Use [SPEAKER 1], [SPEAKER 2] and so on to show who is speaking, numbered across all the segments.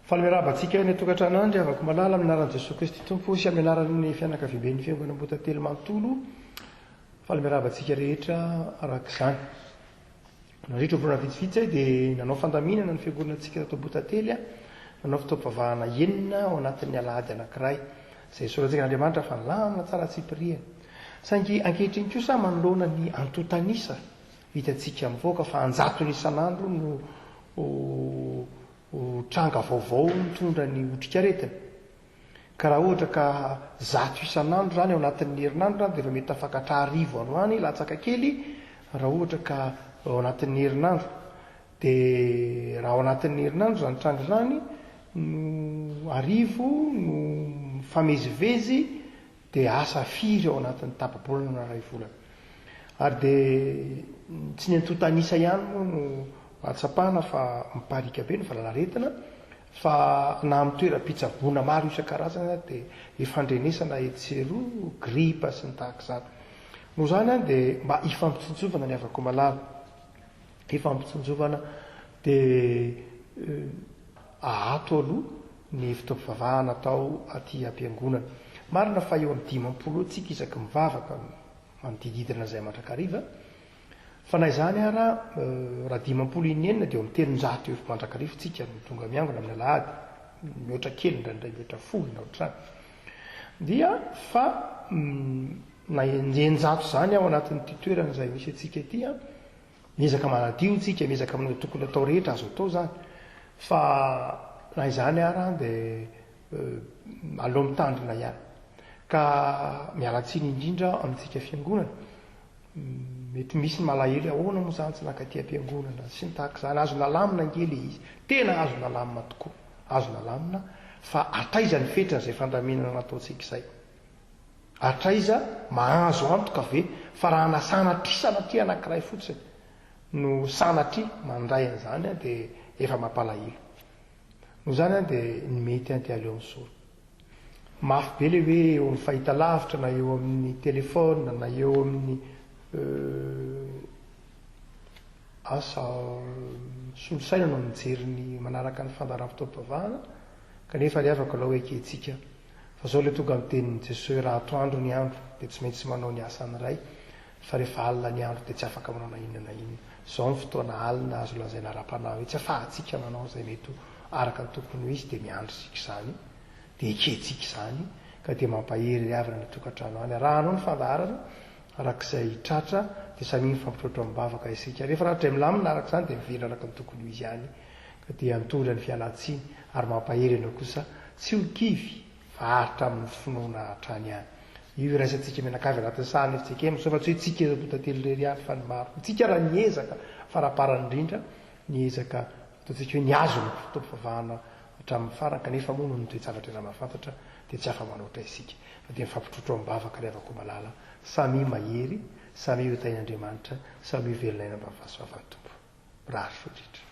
[SPEAKER 1] Faly miarahaba antsika any an-tokantrano any ry havako malala amin'ny anaran'i Jesoa Kristy Tompo sy amin'ny anaran'ny fianakaviamben'ny Fiangonana Ambohitately manontolo. Faly miarahaba antsika rehetra araka izany. Nandritra volana vitsivitsy aho dia nanao fandaminana ny fiangonantsika tato Ambohitately, nanao fotoam-pivavahana enina ao anatin'ny alahady anankiray, izay isaorantsika an'Andriamanitra fa nilamina tsara tsipiriany. Saingy ankehitriny kosa manoloana ny antontan'isa hitantsika mivoaka fa an-jatony isan'andro no ho tranga vaovao mitondra ny otrikaretina. Ka raha ohatra ka zato isan'andro izany ao anatin'ny herinandro dia efa mety tafakatra arivo any ho any latsaka kely raha ohatra ka ao anatin'ny herinandro. Dia raha ao anatin'ny herinandro izany tranga izany no arivo no mifamezivezy Dia asa firy ao anatin'ny tapa-bolana na iray volana. Ary dia tsy ny antontan'isa ihany moa no ahatsapana fa mipariaka be ny valanaretina fa na amin'ny toeram-pitsaboana maro isan-karazany aza dia ifandrenesana etsy sy eroa, gripa sy ny tahaka izany. Noho izany dia mba hifampitsinjovana ny havako malala. Hifampitsinjovana dia ahato aloha ny fotoam-pivavahana atao aty am-piangonana. Marina fa eo amin'ny 50 eo tsika isaky mivavaka, manodididina izay mandrakariva, fa na izany ara raha 50 inenina dia eo amin'ny 300 eo mandrakariva tsika no tonga miangona amin'ny alahady, mihoatra kely indraindray mihoatra folo na ohatr'izany. Dia fa na 600 izany ao anatin'ity toerana izay misy antsika ity an, Miezaka manadio tsika, miezaka manao izay tokony atao rehetra azo atao izany. Fa na izany ara dia aleo mitandrina ihany. Ka miala tsiny indrindra amintsika fiangonana. Mety misy ny malahelo hoe ahoana moa izany tsy nankaty am-piangonana sy ny tahaka izany. Azo nalamina ange ilay izy. Tena azo nalamina tokoa. Azo nalamina fa hatraiza ny fetran'izay fandaminana nataontsika izay. Hatraiza mahazo antoka ve fa raha na sanatria sanatria anankiray fotsiny no sanatria mandray an'izany an dia efa mampalahelo. Noho izany an dia ny mety an dia aleo misoroka. Mafy be le hoe eo amin'ny fahitalavitra na eo amin'ny telephone na eo amin'ny asa solosaina no mijery ny manaraka ny fandaharam-potoam-pivavahana kanefa ry havako alao ekentsika Fa zao le tonga ny tenin'i Jesoa hoe raha atoandro ny andro dia tsy maintsy manao ny asan'ny Ray fa rehefa alina ny andro dia tsy afaka manao na inona na inona. Zao ny fotoana alina azo lazaina ara-panahy hoe tsy afahantsika manao izay mety ho araka ny tokony ho izy dia miandry isika izany dia ekentsika izany ka dia mampahery ry havana any an-tokantrano any. Arahanao ny fandaharana araka izay tratra dia samia mifampitraotra amim-bavaka isika. Rehefa rahatrizay milamina araka izany dia miverina araka ny tokony ho izy ihany. Ka dia mitondra ny fialan-tsiny ary mampahery anao kosa tsy ho kivy fa haharitra amin'ny finoana hatrany ihany. Io iraisantsika mianakavy anatin'ny sahan'ny fjkm sao fa tsy hoe tsika eto Ambohitantely irery ihany fa ny maro. Isika raha niezaka faraparany indrindra, niezaka ataontsika hoe nihazona ny fotoam-pivavahana hatramin'ny farany kanefa moa noho ny toe-javatra iray mahafantatra dia tsy afa-manoatra isika fa dia mifampitrotro am-bavaka ry havako malala, samia mahery, samia ho tahin'Andriamanitra, samia ho velon'aina mba fahasoavan'ny Tompo. Mirary soa indrindra.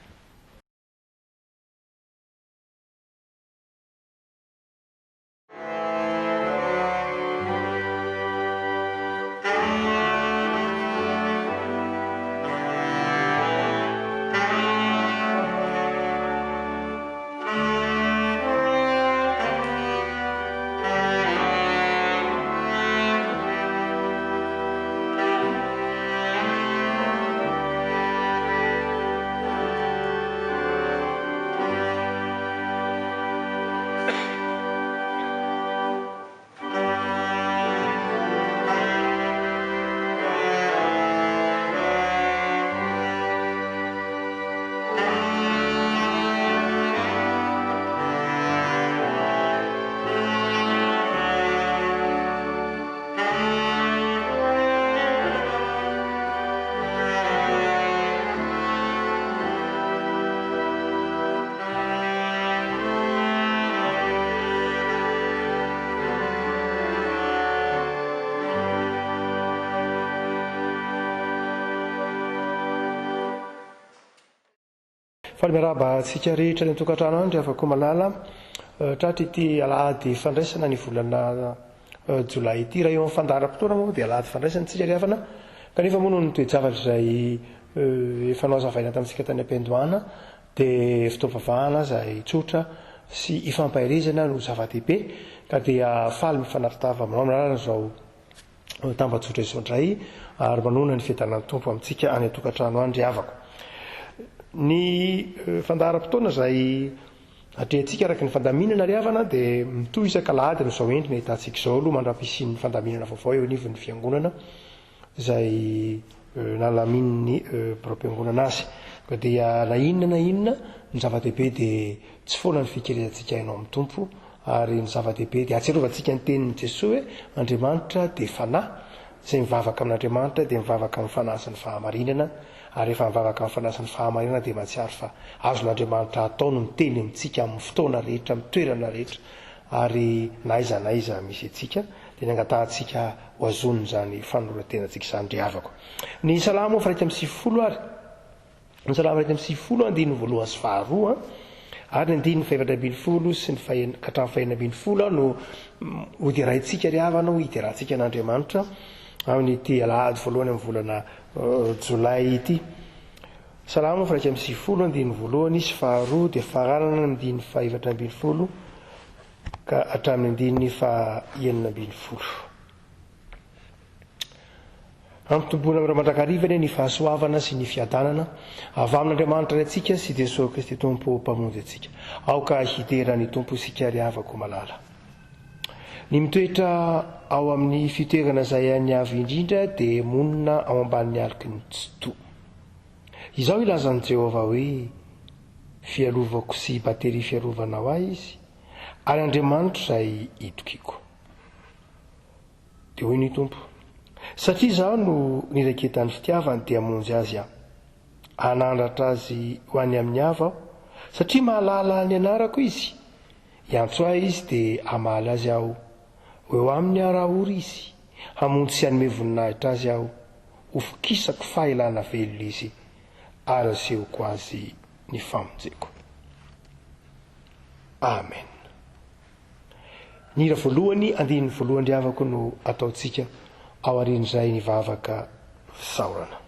[SPEAKER 1] Faly miarahaba antsika rehetra any an-tokantrano any ry havako malala. Tratra ity alahady fandraisana ny volana jolay ity. Raha eo amin'ny fandaharam-potoana moa dia alahady fandraisana isika ry havana. Kanefa moa noho ny toe-javatra izay efa nohazavaina tamintsika tany am-piandohana dia fotoam-pivavahana izay tsotra. sy ifampaherezana no zava-dehibe ka dia faly mifanatitava aminao amin'ny alalan'izao tambajotra izao indray ary manoana ny fiadanan'ny Tompo amintsika any an-tokantrano any ry havako. Ny eh, fandaharam-potoana izay atrehintsika araka ny fandaminana ry havana dia mitohy isaka alahady amin'izao endriny ahitantsika izao aloha mandra-pisian'ny fandaminana vaovao eo anivon'ny fiangonana izay nalaminin'ny biraom-piangonana azy. Koa dia na inona na inona, ny zava-dehibe dia tsy foana ny fikelezantsika aina ao amin'ny Tompo, ary ny zava-dehibe dia ahatsiarovantsika ny tenin'i Jesoa hoe Andriamanitra dia fanahy, izay mivavaka amin'Andriamanitra dia mivavaka amin'ny fanahy sy ny fahamarinana, ary rehefa mivavaka amin'ny fanahy sy ny fahamarinana dia mahatsiaro fa azon'Andriamanitra atao ny miteny amintsika amin'ny fotoana rehetra, amin'ny toerana rehetra, ary na aiza na aiza misy antsika. Dia ny angatahantsika ho azon'izany fanoloran-tenantsika izany ry havako. Ny Salamo faha 91 ary, ny Salamo 91 andininy voalohany sy faharoa ary ny andininy faha 14 sy ny faha ka hatramin'ny faha 16 no hoderaintsika ry havana, ho hiderantsika an'Andriamanitra amin'ity alahady voalohany amin'ny volana jolay ity. Salamo faha 91 andininy voalohany sy faharoa dia faranana ny andininy faha 14 ka hatramin'ny andininy faha 16. Hampitomboina aminareo mandrakariva anie ny fahasoavana sy ny fiadanana avy amin'Andriamanitra Raintsika sy Jesoa Kristy Tompo Mpamonjy antsika. Aoka hidera ny Tompo isika ry havako malala. Ny mitoetra ao amin'ny fitoerana izay an'ny Avo Indrindra dia monina ao ambanin'ny aloky ny Tsitoha. Izao ilazan'i Jehovah hoe, Fiarovako sy bateria fiarovana ho ahy izy, ary Andriamanitro izay itokiako. Dia hoy ny Tompo, Satria izaho no niraiketan'ny fitiavany, dia hamonjy azy aho. Hanandratra azy ho any amin'ny avo aho, satria mahalala ny anarako izy. Hiantso ahy izy, dia hamaly azy aho. Ho eo aminy aho raha ory izy. Hamonjy sy hanome voninahitra azy aho. Hofokisako fahelana velona izy, ary hasehoko azy ny famonjeko. Amen. Ny hira voalohany, andininy voalohany ry havako no ataontsika aorian'izay ny vavaka fisaorana.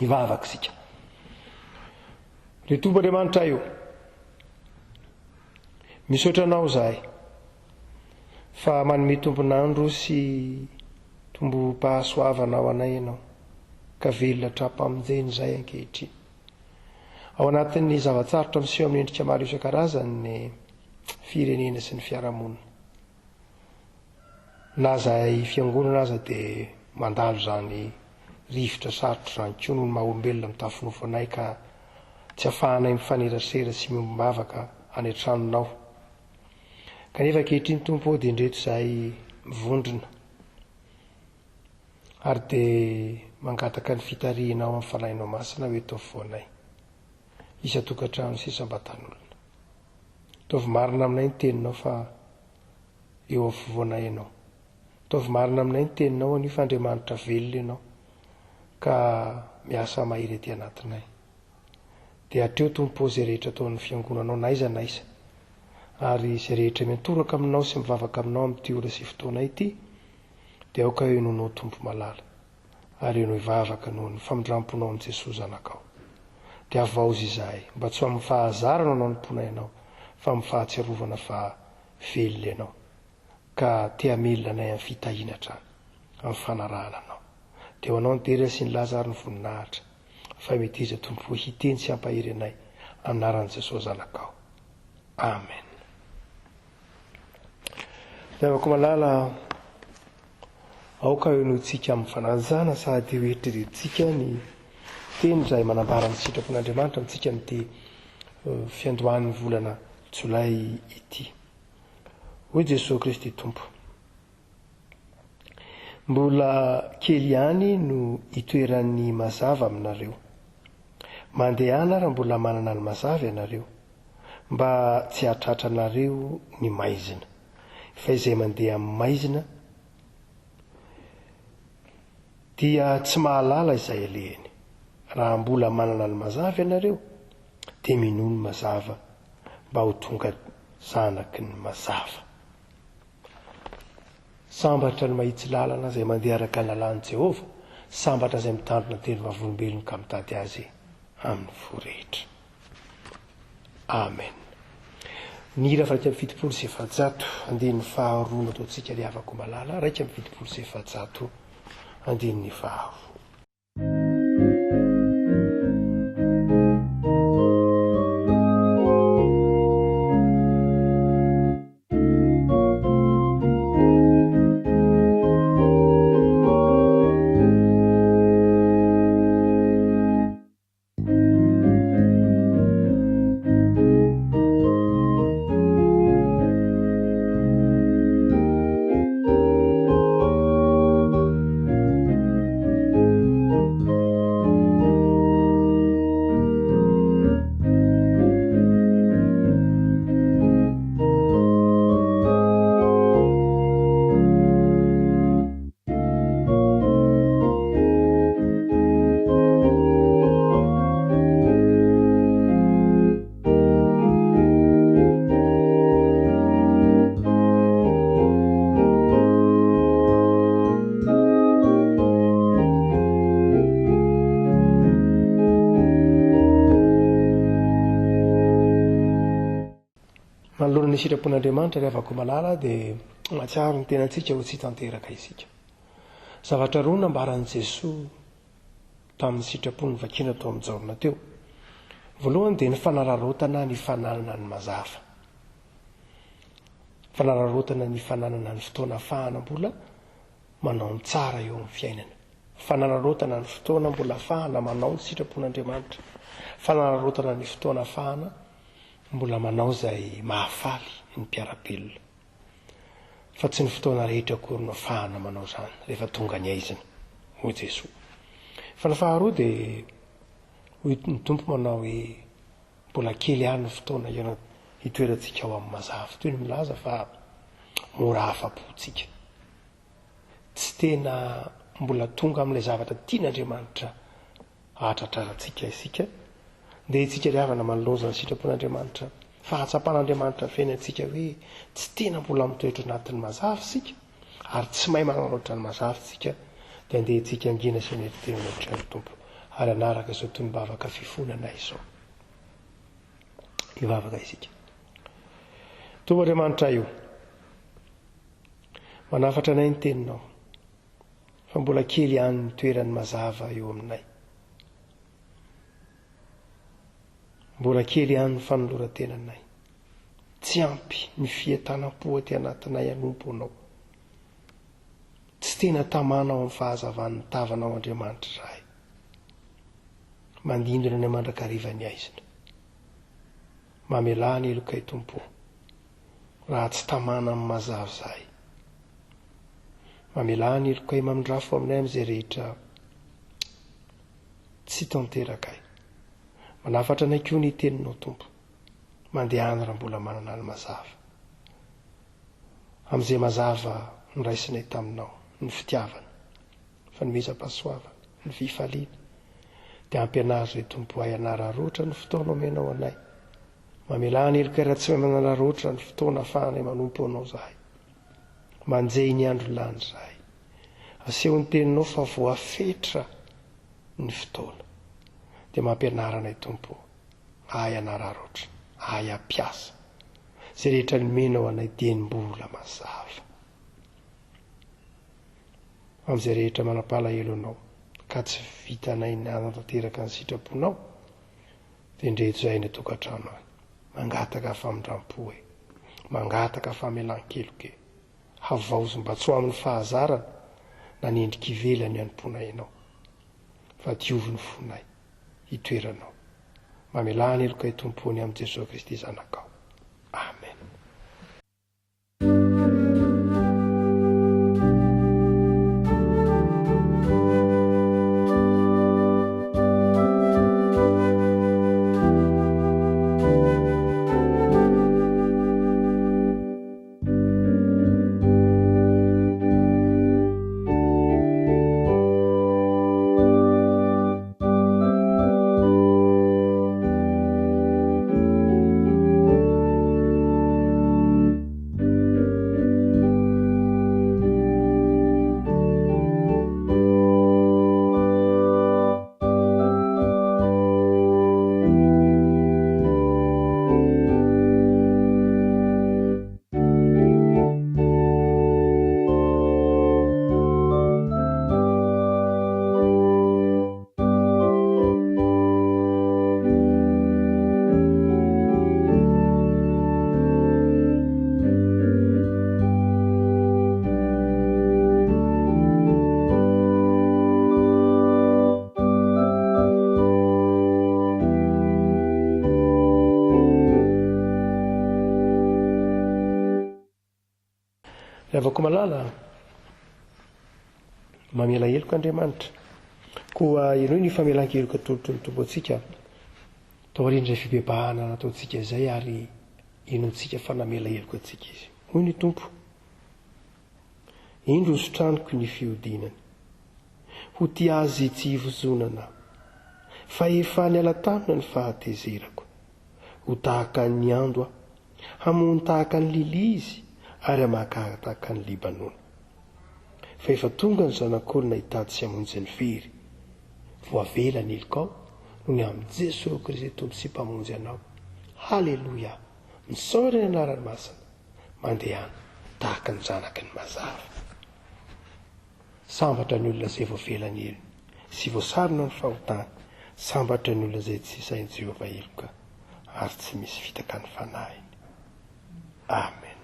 [SPEAKER 1] Hivavaka isika. Ry Tompo Andriamanitray ô, misaotra Anao izahay fa manome tombon'andro sy tombom-pahasoavana ho anay Ianao, ka velona hatrampamonjena izahay ankehitriny. Ao anatin'ny zava-tsarotra miseho amin'ny endrika maro isan-karazany ny firenena sy ny fiarahamonina. Na izahay fiangonana aza dia mandalo izany rivotra sarotra izany koa noho ny maha olombelona mitafy nofo anay ka tsy afahanay mifanerasera sy miombom-bavaka any an-tranonao. Kanefa ankehitriny Tompo ô dia indreto izahay mivondrona ary dia mangataka ny fitarihinao amin'ny Fanahinao Masina ho eto afovoanay, isan-tokantrano sy isam-batan'olona. Ataovy marina aminay ny teninao fa eo afovoanay Ianao. Ataovy marina aminay ny teninao anio fa Andriamanitra velona Ianao ka miasa mahery aty anatinay. Dia hatreo Tompo ô izay rehetra ataon'ny fiangonanao na aiza na aiza ary izay rehetra miantoraka aminao sy mivavaka aminao amin'ity ora sy fotoana ity dia aoka henoinao Tompo malala ary henoy vavaka noho ny famindramponao amin'i Jesoa Zanakao. Dia havaozy izahay mba tsy ho amin'ny fahazarana no hanompoanay Anao fa amin'ny fahatsiarovana fa velona Ianao ka te hamelona anay amin'ny fitahiana hatrany amin'ny fanarahana Anao. Dia ho Anao ny dera sy ny laza ary ny voninahitra fa meteza Tompo hiteny sy hampahery anay amin'ny anaran'i Jesoa Zanakao. Amen. Ry havako malala, aoka henointsika amin'ny fanajana sady ho eritreretintsika ny teny izay manambara ny sitrapon'Andriamanitra amintsika amin'ity fiandohan'ny volana jolay ity. Hoy Jesoa Kristy Tompo, Mbola kely ihany no itoeran'ny mazava aminareo. Mandehana raha mbola manana ny mazava ianareo, mba tsy hahatratra anareo ny maizina. Fa izay mandeha amin'ny maizina dia tsy mahalala izay alehany. Raha mbola manana ny mazava ianareo, dia minoa ny mazava mba ho tonga zanaky ny mazava. Sambatra ny mahitsy lalana izay mandeha araka ny lalàn'i Jehovah, sambatra izay mitandrina ny teny vavolombelony ka mitady azy amin'ny fo rehetra. Amen. Ny hira 471, andininy faharoa no ataontsika ry havako malala, 471, andininy faharoa. Manoloana ny sitrapon'Andriamanitra ry havako malala dia mahatsiaro ny tenantsika ho tsy tanteraka isika. Zavatra roa nambaran'i Jesoa tamin'ny sitrapony novakiana tao amin'ny Jaona teo. Voalohany dia ny fanararaotana ny fananana ny mazava. Fanararaotana ny fananana ny fotoana afahana mbola manao ny tsara eo amin'ny fiainana. Fanararaotana ny fotoana mbola afahana manao ny sitrapon'Andriamanitra. Fanararaotana ny fotoana afahana mbola manao izay mahafaly ny mpiara-belona. Fa tsy ny fotoana rehetra akory no afahana manao izany rehefa tonga ny aizina, hoy Jesoa. Fa ny faharoa dia hoy ny Tompo manao hoe mbola kely ihany ny fotoana hitoerantsika ao amin'ny mazava. Toy ny milaza fa mora afa-po tsika. Tsy tena mbola tonga amin'ilay zavatra tian'Andriamanitra hahatratrarantsika isika. Ndeha isika ry havana manoloana izany sitrapon'Andriamanitra, fahatsapan'Andriamanitra feno antsika hoe tsy tena mbola mitoetra anatin'ny mazava isika ary tsy mahay manararaotra ny mazava isika, dia ndeha isika hangina sy hanery tena eo anatrehan'ny Tompo ary hanaraka izao tonom-bavaka fifonana izao. Hivavaka isika. Tompo Andriamanitray o, manafatra anay ny teninao. Fa mbola kely ihany ny toeran'ny mazava eo aminay. Mbola kely ihany ny fanoloran-tenanay. Tsy ampy ny fientanam-po aty anatinay hanompo Anao. Tsy tena tamana ao amin'ny fahazavan'ny tavanao Andriamanitra izahay. Mandindona ny mandrakariva ny aizina. Mamelà ny helokay Tompo o, raha tsy tamana amin'ny mazava izahay. Mamelà ny helokay mamindrafo aminay amin'izay rehetra tsy tanterakay. Manafatra anay koa ny teninao Tompo. Mandehana raha mbola manana ny mazava. Amin'izay mazava noraisinay taminao, ny fitiavana. Fanomezam-pahasoavana, ny fifaliana, dia ampianaro ry Tompo ahy hanararaotra ny fotoana omenao anay. Mamelà ny heloka raha tsy mahay manararaotra ny fotoana ahafahanay manompo Anao izahay. Manjehy ny andro lany izahay. Aseho ny Teninao fa voafetra ny fotoana. Dia mampianara anay Tompo ahay hanararaotra, ahay hampiasa izay rehetra nomenao anay dieny mbola mazava. Amin'izay rehetra manam-palahelo anao, ka tsy vitanay ny hanatanteraka ny sitraponao, dia ndreto izahay any an-tokantrano any, mangataka famindram-po e, mangataka famelan-keloka e. Havaozy mba tsy ho amin'ny fahazarana na ny endrika ivelany hanompoanay Anao, fa diovy ny fonay hitoeranao. Mamelà ny helokay Tompo ny amin'i Jesoa Kristy Zanakao. Amen. Ry havako malala a! Mamela heloka Andriamanitra. Koa henoy ny famelan-keloka atolotry ny Tompo antsika taorian'izay fibebahana nataontsika izay ary inoantsika fa namela heloka antsika Izy. Hoy ny Tompo, Indro hositraniko ny fihodinany. Ho tia azy tsy hivozonana aho. Fa efa niala taminy ny fahatezerako. Ho tahaka ny ando aho. Hamono tahaka ny lilia izy ary hamaka tahaka an'i Libanona. Fa efa tonga ny Zanak'olona hitady sy hamonjy ny very. Voavela ny helokao noho ny amin'i Jesoa Kristy Tompo sy Mpamonjy anao. Haleloia! Misaotra ny anarany masina. Mandehana tahaka ny zanaky ny mazava. Sambatra ny olona izay voavela ny helony sy voasarona ny fahotany. Sambatra ny olona izay tsy isain'i Jehovah heloka ary tsy misy fitaka ny fanahiny. Amen.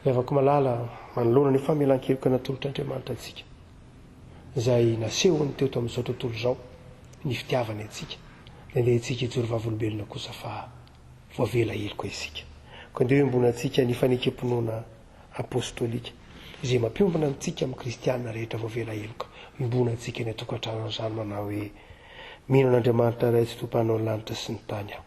[SPEAKER 1] Ry havako malala, manoloana ny famelan-keloka natolotr'Andriamanitra antsika, izay nasehony teto amin'izao tontolo izao ny fitiavany antsika, dia ndeha isika hijoro vavolombelona kosa fa voavela heloka isika. Koa ndeha hiombonantsika ny fanekem-pinoana apostolika, izay mampiombona antsika amin'ny kristiana rehetra voavela heloka. Iombonantsika any an-tokantrano izany manao hoe, Mino an'Andriamanitra Ray Tsitoha Mpanao ny lanitra sy ny tany aho.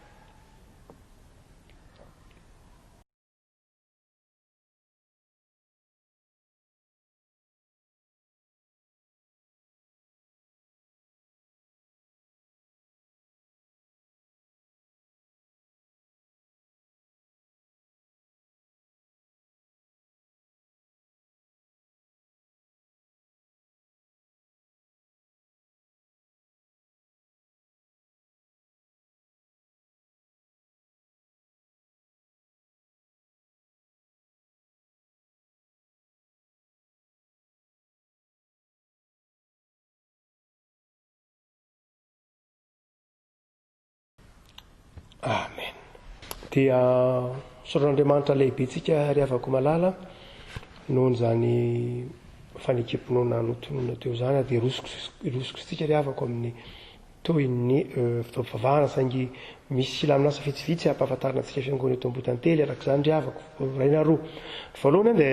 [SPEAKER 1] Amen. Dia misaotra an'Andriamanitra lehibe tsika ry havako malala noho izany fanekem-pinoana notononina teo izany dia irosoko irosoko tsika ry havako amin'ny. tohin'ny fotoam-pivavahana saingy misy lamin'asa vitsivitsy hampahafantarina antsika fiangonana eto Ambohitantely araka izany ry havako iray na roa. Ny voalohany dia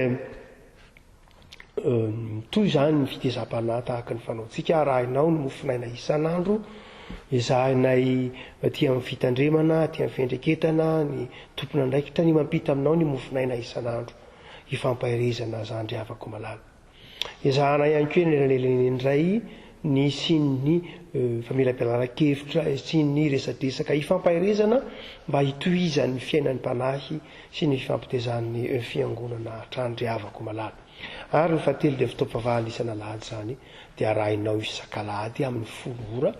[SPEAKER 1] mitohy izany ny fitezam-panahy tahaka ny fanaontsika, arahinao ny mofon'aina isan'andro, ezahinay aty amin'ny fitandremana, aty amin'ny fiandraiketana, ny tompon'andraikitra ny mampita aminao ny mofon'aina isan'andro, ifampaherezana zandry havako malala. Ezahana ihany koa eny anelanelan'iny indray ny hisian'ny famelabelaran-kevitra, hisian'ny resadresaka ifampaherezana mba hitohizan'ny fiainan'ny mpanahy sy ny fifampitezan'ny fiangonana hatrany ry havako malala. Ary ny fahatelo dia fotoam-pivavahana isan'alahady izany dia arahinao isak'alahady amin'ny folo ora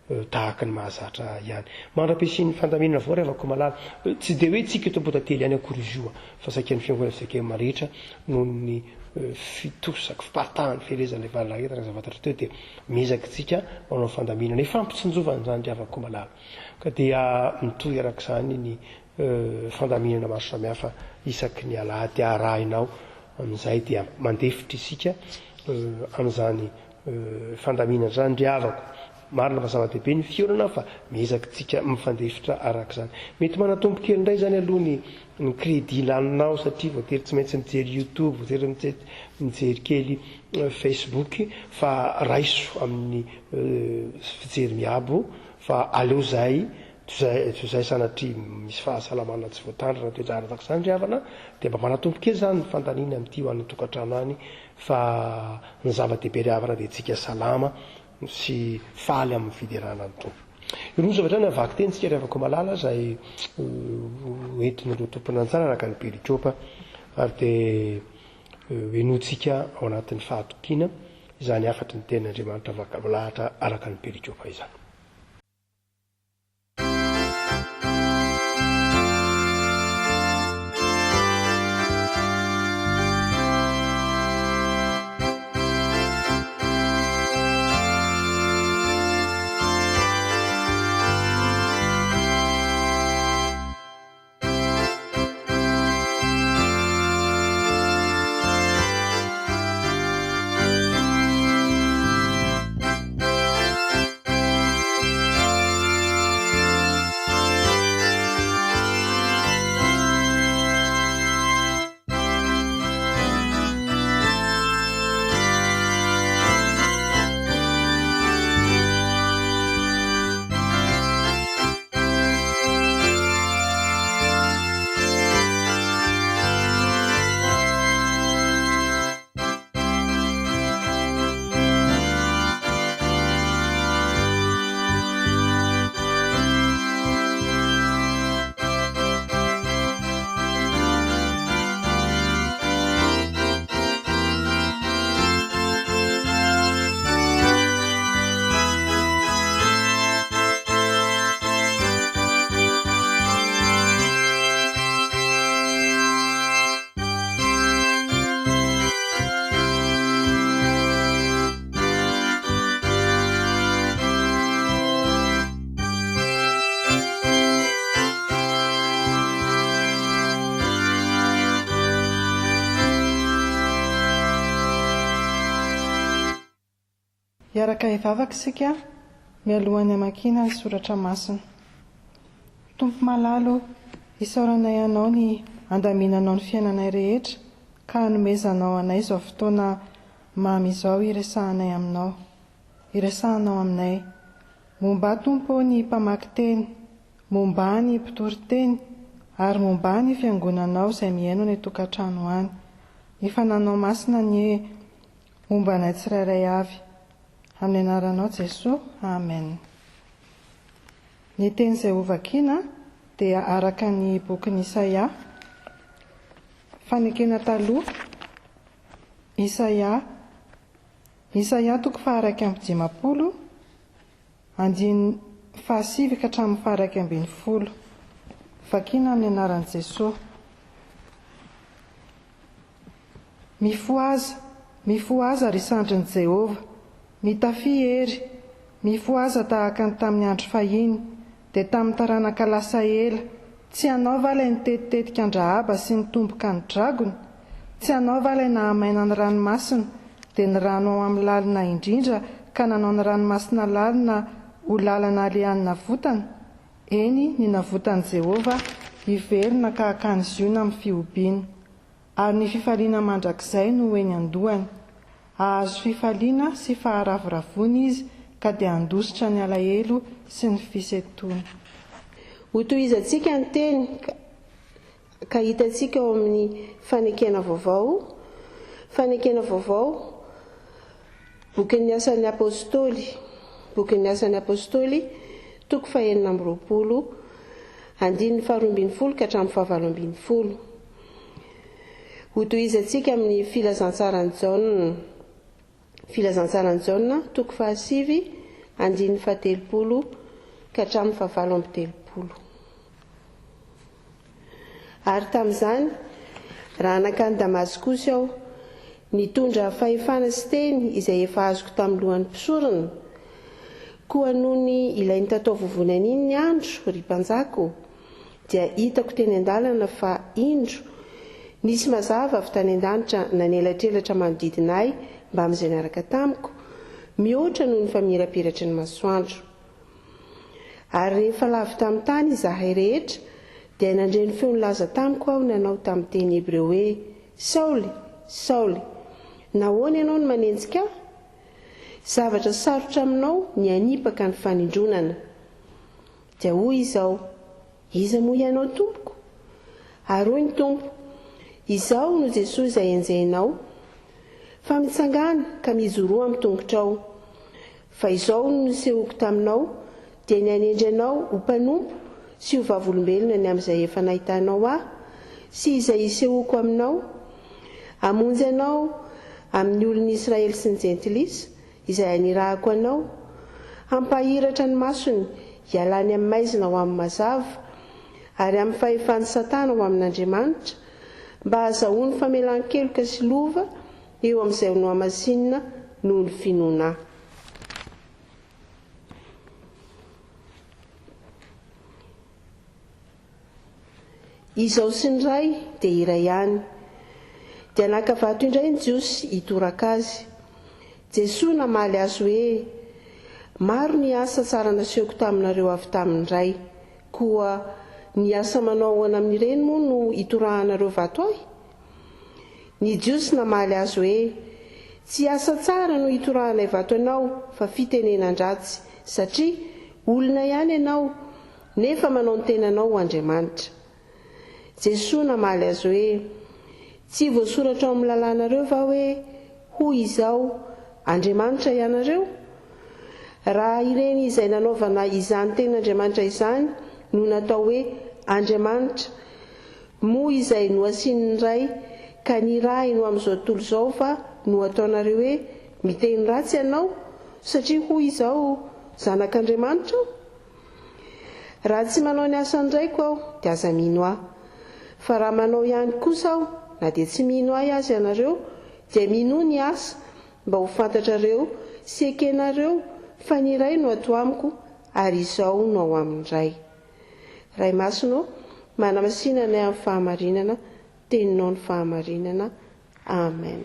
[SPEAKER 1] tahaka ny mahazatra ihany. Mandra-pisian'ny fandaminana vao ry havako malala, tsy dia hoe tsika eto Ambohitantely ihany akory izy io fa saika ny fiangonana fjkm rehetra noho ny fitosaky, fiparitahan'ny fielezan'ilay valanaretina izay fantatra teo dia miezaka isika manao fandaminana ifampitsinjovana izany ry havako malala. Ka dia mitohy araka izany ny fandaminana maro samihafa isaky ny alahady arahinao amin'izay dia mandefitra isika amin'izany fandaminana izany ry havako. Marina fa zava-dehibe ny fihaonana fa miezaka tsika mifandefitra araka izany. Mety manatombo kely indray izany aloha ny ny crédit laninao satria voatery tsy maintsy mijery youtube, voatery mijery kely facebook fa raiso amin'ny fijery miabo fa aleo zay toy izay sanatria misy fahasalamana tsy voatandrina toe-javatra tahaka izany ry havana dia mba manatombo kely izany ny fandaniana amin'ity ho an'ny tokantrano any fa ny zava-dehibe ry havana dia tsika salama sy faly amin'ny fiderana ny Tompo. Hiroso avy hatrany amin'ny vakiteny isika ry havako malala izay ho entin'ireo tompon'anjara araka ny perikopa ary dia henointsika ao anatin'ny fahatokiana izany hafatry ny tenin'Andriamanitra voalahatra araka ny perikopa izany.
[SPEAKER 2] Hiaraka hivavaka isika mialohan'ny hamakiana ny soratra masina. Tompo malala o, isaoranay Anao ny andaminanao ny fiainanay rehetra ka anomezanao anay izao fotoana mamy izao hiresahanay Aminao. Hiresahanao aminay. Mombà Tompo ô ny mpamaky teny, mombà ny mpitory teny ary mombà ny fiangonanao izay mihaino any an-tokantrano any. Ny Fananao Masina anie homba anay tsirairay avy. Amin'ny anaranao Jesoa. Amen. Ny teny izay hovakiana dia araka ny bokin'i Isaia, Fanekena Taloha, Isaia, Isaia toko faha-51, andininy fahasivy ka hatramin'ny faha-11. Vakiana amin'ny anaran'i Jesoa. Mifohaza, mifohaza, ry sandrin'i Jehovah! Mitafia hery! Mifohaza tahaka ny tamin'ny andro fahiny, dia tamin'ny taranaka lasa ela. Tsy ianao va ilay nitetitetika an-dRahaba sy nitomboka ny dragona? Tsy ianao va ilay nahamaina ny ranomasina, dia ny rano ao amin'ny lalina indrindra, ka nanao ny ranomasina lalina Ho lalana alehan'ny navotana, eny, ny navotan'i Jehovah, hiverina ka hakany Ziona amin'ny fihobiana. Ary ny fifaliana mandrakizay no ho eny an-dohany. Hahazo fifaliana sy faharavoravoana izy ka dia handositra ny alahelo sy ny fisentoana.
[SPEAKER 3] Hotohizantsika ny teny ka hitantsika ao amin'ny Fanekena Vaovao, Fanekena Vaovao, Bokin'ny Asan'ny Apostoly, Bokin'ny Asan'ny Apostoly, toko fahenina amby 20, andininy faharoa ambin'ny folo ka hatramin'ny fahavalo ambin'ny folo. Hotohizantsika amin'ny Filazantsaran'i Jaona, Filazantsaran'i Jaona, toko fahasivy, andininy fahatelopolo ka hatramin'ny fahavalo amby telopolo. Ary tamin'izany, raha nankany Damaskosy aho, nitondra fahefana sy teny izay efa azoko tamin'ny lohan'ny mpisorona, koa nony ilay nitatao-vovonana iny ny andro, ry mpanjaka ô, dia hitako teny an-dalana fa, indro, nisy mazava avy tany an-danitra nanelatrelatra manodidina ahy mbamin'izay niaraka tamiko, mihoatra noho ny famirapiratry ny masoandro. Ary rehefa lavo tamin'ny tany izahay rehetra, dia nandre ny feo nilaza tamiko aho nanao tamin'ny teny hebreo hoe, Saoly, Saoly, nahoana ianao no manenjika ahy? Zavatra sarotra aminao ny hanipaka ny fanindronana. Dia hoy izaho, Iza moa ianao, Tompoko? Ary hoy ny Tompo, Izaho no Jesoa izay enjehinao. Fa mitsangàna ka mijoroa amin'ny tongotrao. Fa izao no nisehoako taminao, dia ny hanendry anao ho mpanompo sy ho vavolombelona ny amin'izay efa nahitanao Ahy, sy izay hisehoako aminao, hamonjy anao amin'ny olon'i Israely sy ny Jentilisa, izay anirahako anao, hampahiratra ny masony hialany amin'ny maizina ho amin'ny mazava, ary amin'ny fahefan'i Satana ho amin'Andriamanitra, mba hahazahoany famelan-keloka sy lova eo amin'izay nohamasinina noho ny finoana Ahy. Izaho sy ny Ray dia iray ihany. Dia naka vato indray ny Jiosy hitoraka Azy. Jesoa namaly azy hoe, Maro ny asa tsara nasehoko taminareo avy tamin'ny Ray. Koa ny asa manao ahoana amin'ireny moa no itorahanareo vato Ahy? Ny Jiosy namaly Azy hoe, Tsy asa tsara no itorahanay vato Anao, fa fitenenan-dratsy, satria olona ihany Ianao, nefa manao ny tenanao ho Andriamanitra. Jesoa namaly azy hoe, Tsy voasoratra ao amin'ny lalànareo va hoe, Hoy Izaho, Andriamanitra ianareo? Raha ireny izay nanaovana izany tenin'Andriamanitra izany no natao hoe Andriamanitra, moa izay nohasinin'ny Ray ka nirahiny ho amin'izao tontolo izao va no ataonareo hoe miteny ratsy ianao, satria hoy Izaho, Zanak'Andriamanitra aho? Raha tsy manao ny asan'ny Raiko Aho, dia aza mino Ahy. Fa raha manao ihany kosa Aho, na dia tsy mino Ahy aza ianareo, dia minoa ny asa, mba ho fantatrareo sy ekenareo fa ny Ray no ato amiko ary Izaho no ao amin'ny Ray. Ray Masina ô, manamasina anay amin'ny fahamarinana, Teninao ny fahamarinana. Amen.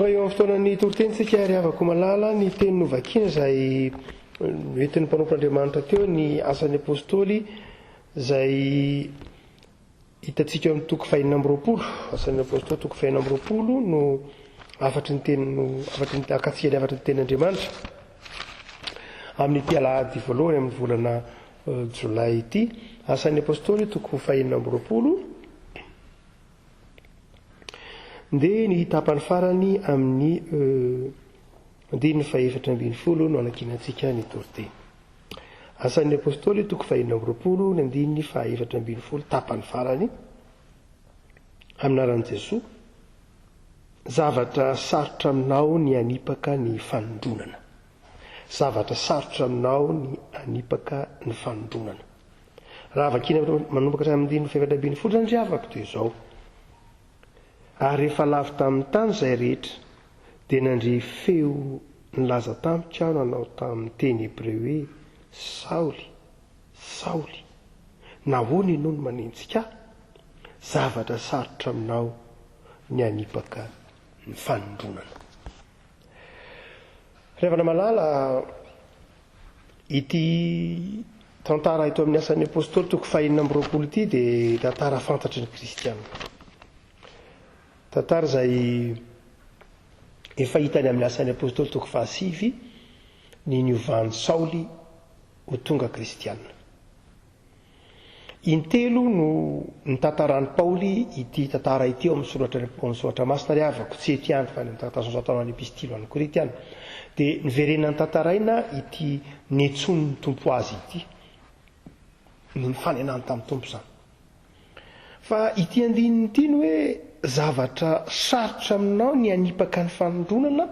[SPEAKER 1] Tonga eo amin'ny fotoanan'ny toriteny isika ry havako malala, ny teny novakina izay noentin'ny mpanompon'Andriamanitra teo ny asan'ny apostoly izay hitantsika eo amin'ny toko fahenina amby 20. Asan'ny apostoly toko fahenina amby 20 no hafatry ny teny no hafatry ny akatsika ny hafatry ny tenin'Andriamanitra amin'ity alahady voalohany amin'ny volana jolay ity. Asan'ny apostoly toko fahenina amby 20. Dia ny tapany farany amin'ny andininy fahefatra ambin'ny folo no anankinantsika ny toriteny. Asan'ny Apostoly toko faha-26 ny andininy faha-14 tapany farany, Amin'ny anaran'i Jesoa, zavatra sarotra aminao ny hanipaka ny fanindronana. Zavatra sarotra aminao ny hanipaka ny fanindronana. Raha vakiana manomboka hatrany amin'ny andininy faha-14 izany ry havako dia izao, Ary rehefa lavo tamin'ny tany izahay rehetra, dia nandre feo nilaza tamiko aho nanao tamin'ny teny hebreo hoe, Saoly, Saoly, nahoana ianao no manenjika ahy? Zavatra sarotra aminao ny hanipaka ny fanindronana. Ry havana malala, Ity tantara eto amin'ny Asan'ny Apostoly toko fahenina amby 20 ity dia tantara fantatry ny kristiana. Tantara izay efa hitany amin'ny Asan'ny Apostoly toko fahasivy ny niovan'i Saoly ho tonga kristiana. Intelo no nitantaran'i Paoly ity tantara ity ao amin'ny soratra ao amin'ny soratra masina ry havako, tsy eto ihany fa any amin'ny taratasy nosoratana ho an'ny epistily ho an'ny Korintiana. Dia niverena notantaraina ity niantsoan'ny Tompo azy ity. Ny nifanenany tamin'ny Tompo izany. Fa ity andininy ity ny hoe zavatra sarotra aminao ny hanipaka ny fanindronana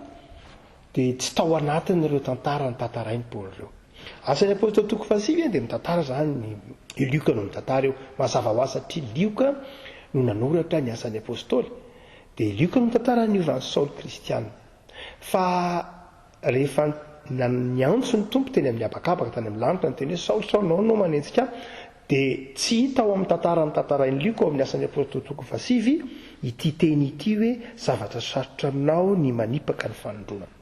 [SPEAKER 1] dia tsy tao anatin'ireo tantara notantarain'i Paoly ireo. Asan'ny Apôstôly toko fahasivy dia mitantara izany ny i Lioka no mitantara eo. Mazava ho azy satria Lioka no nanoratra ny Asan'ny Apôstôly. Dia i Lioka no mitantara ny niovan'i Saoly kristiana. Fa rehefa niantso ny Tompo teny amin'ny habakabaka tany amin'ny lanitra niteny hoe Saoly, Saoly, nahoana ianao manenjika ahy? Dia tsy hita ao amin'ny tantara notantarain'i Lioka ao amin'ny Asan'ny Apôstôly toko fahasivy ity teny ity hoe zavatra sarotra aminao ny manipaka ny fanindronana.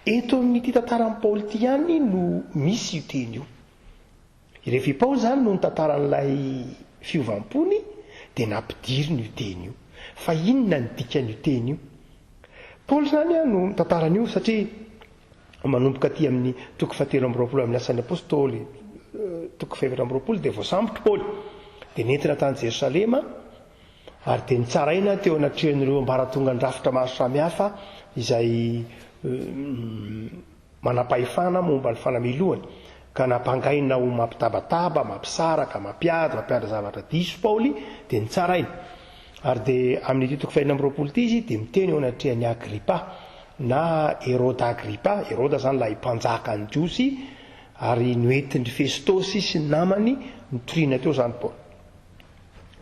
[SPEAKER 1] Eto amin'ity tantaran'i Paoly ity ihany no misy io teny io. Rehefa i Paoly izany no nitantara an'ilay fiovam-pony dia nampidiriny io teny io. Fa inona ny dikan'io teny io? Paoly izany no nitantara an'io satria manomboka aty amin'ny toko fahatelo amby 20 amin'ny Asan'ny Apostoly, toko fahefatra amby 20 dia voasambotra Paoly, dia nentina tany Jerosalema ary dia nitsaraina teo anatrehan'ireo ambaratongan-drafitra maro samihafa izay manam-pahefana momba ny fanamelohana, ka nampangaina ho mampitabataba, mampisaraka, mampiady, mampianatra zavatra diso Paoly, dia nitsaraina. Ary dia amin'ity toko fahenina amby 20 ity izy dia miteny eo anatrehan'i Agripa, na Heroda Agripa, Heroda izany ilay mpanjakan'ny Jiosy, ary noentin'i Festosy sy ny namany nitoriana teo izany Paoly.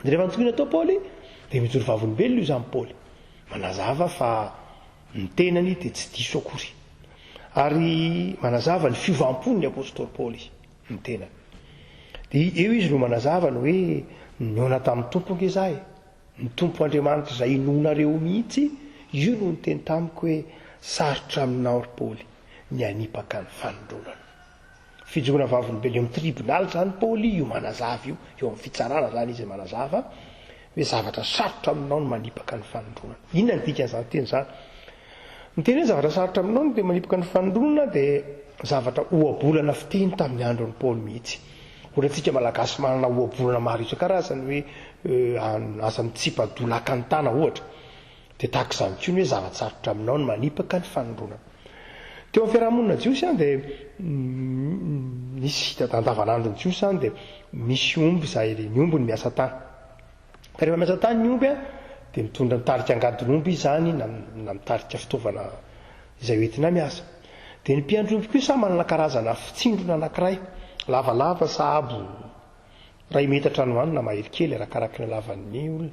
[SPEAKER 1] Dia rehefa nitoriana teo Paoly, dia mijoro vavolombelona io izany Paoly, manazava fa ny tenany dia tsy diso akory. Ary manazava ny fiovam-pon'ny apostoly Paoly ny tenany. Dia eo izy no manazava ny hoe nihaona tamin'ny Tompo ange za e. Ny Tompo Andriamanitra izay inoanareo mihitsy, io no niteny tamiko hoe sarotra aminao ry Paoly ny hanipaka ny fanindronana. Fijoroana vavolombelona eo amin'ny tribonaly izany Paoly io manazava io, eo amin'ny fitsarana izany izy manazava hoe zavatra sarotra aminao ny manipaka ny fanindronana. Inona ny dikan'izany teny izany? Ny teny hoe zavatra sarotra aminao ny manipaka ny fanindronana dia zavatra ohabolana fiteny tamin'ny andron'i Paoly mihitsy. Ohatra antsika Malagasy manana ohabolana maro isan-karazany hoe aza mitsipa-dolaka ny tana ohatra. Dia tahaka izany koa ny hoe zava-tsarotra aminao ny manipaka ny fanindronana. Teo amin'ny fiaraha-monina jiosy dia nisy andavanandron'ny jiosy izany dia misy omby izay ny omby no miasa tany. Ka rehefa miasa tany ny omby dia mitondra mitarika angadin'omby izy izany na na mitarika fitaovana izay hoentina miasa. Dia ny mpiandry omby kosa manana karazana fitsindrona anankiray lavalava sahabo iray metatra any ho any na mahery kely arakaraky ny halavan'ny olona.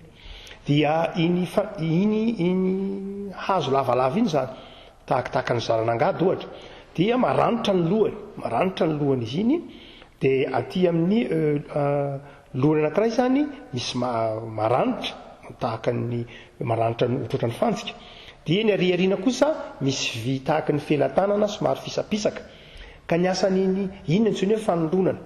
[SPEAKER 1] Dia iny fa iny iny hazo lavalava iny izany tahakitahaka ny zaran'angady ohatra dia maranitra ny lohany, maranitra ny lohan'izy iny dia aty amin'ny lohany anankiray izany misy maranitra tahaka ny maranitra ohatrohatran'ny fantsika. Dia eny ariariana kosa misy vy tahaky ny felatanana somary fisapisaka. Ka ny asan'iny, iny no antsoiny hoe fanindronana.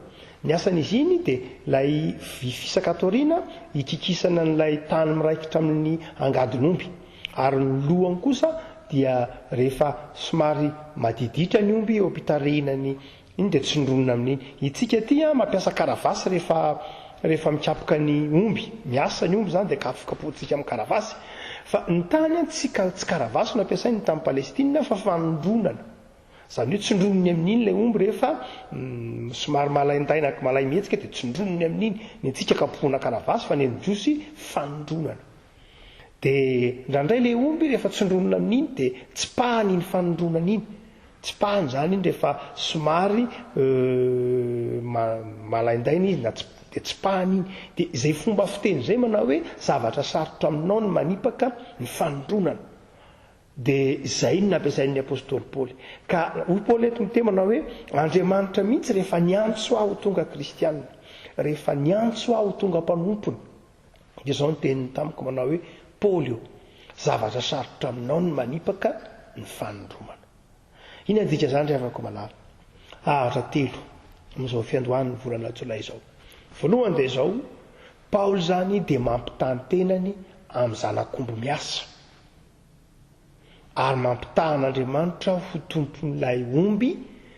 [SPEAKER 1] Ny asan'izy iny dia ilay vy fisaka ato aoriana hikikisana an'ilay tany miraikitra amin'ny angadin'omby. Ary ny lohany kosa dia rehefa somary madiditra ny omby eo am-pitarihina ny iny dia tsindronina amin'iny. Itsika aty an mampiasa karavasy rehefa rehefa mikapoka ny omby, miasa ny omby izany dia kapokapohantsika amin'ny karavasy. Fa ny tany an tsy tsy karavasy no ampiasainy tany Palestina fa fanindronana. Izany hoe tsindroniny amin'iny ilay omby rehefa somary malaindaina malay mihetsika dia tsindroniny amin'iny. Ny antsika kapohana karavasy fa ny an'ny Jiosy fanindronana. Dia indraindray ilay omby rehefa tsindronina amin'iny dia tsipahany iny fanindronana iny. Tsipahany izany iny rehefa somary malaindaina izy na dia tsipahany iny. Dia izay fomba fiteny izay manao hoe zavatra sarotra aminao ny manipaka ny fanindronana. Dia izay no nampiasain'ny apostoly Paoly. Ka hoy Paoly eto miteny manao hoe Andriamanitra mihitsy rehefa niantso ahy ho tonga kristiana, rehefa niantso ahy ho tonga mpanompony, Dia izao ny teniny tamiko manao hoe, Paoly ô, zavatra sarotra aminao ny manipaka ny fanindromana. Inona ny dikan'izany ry havako malala? Ahatra telo amin'izao fiandohan'ny volana jolay izao. Voalohany dia izao, Paoly izany dia mampitaha ny tenany amin'ny zanak'omby miasa. Ary mampitaha an'Andriamanitra ho tompon'ilay omby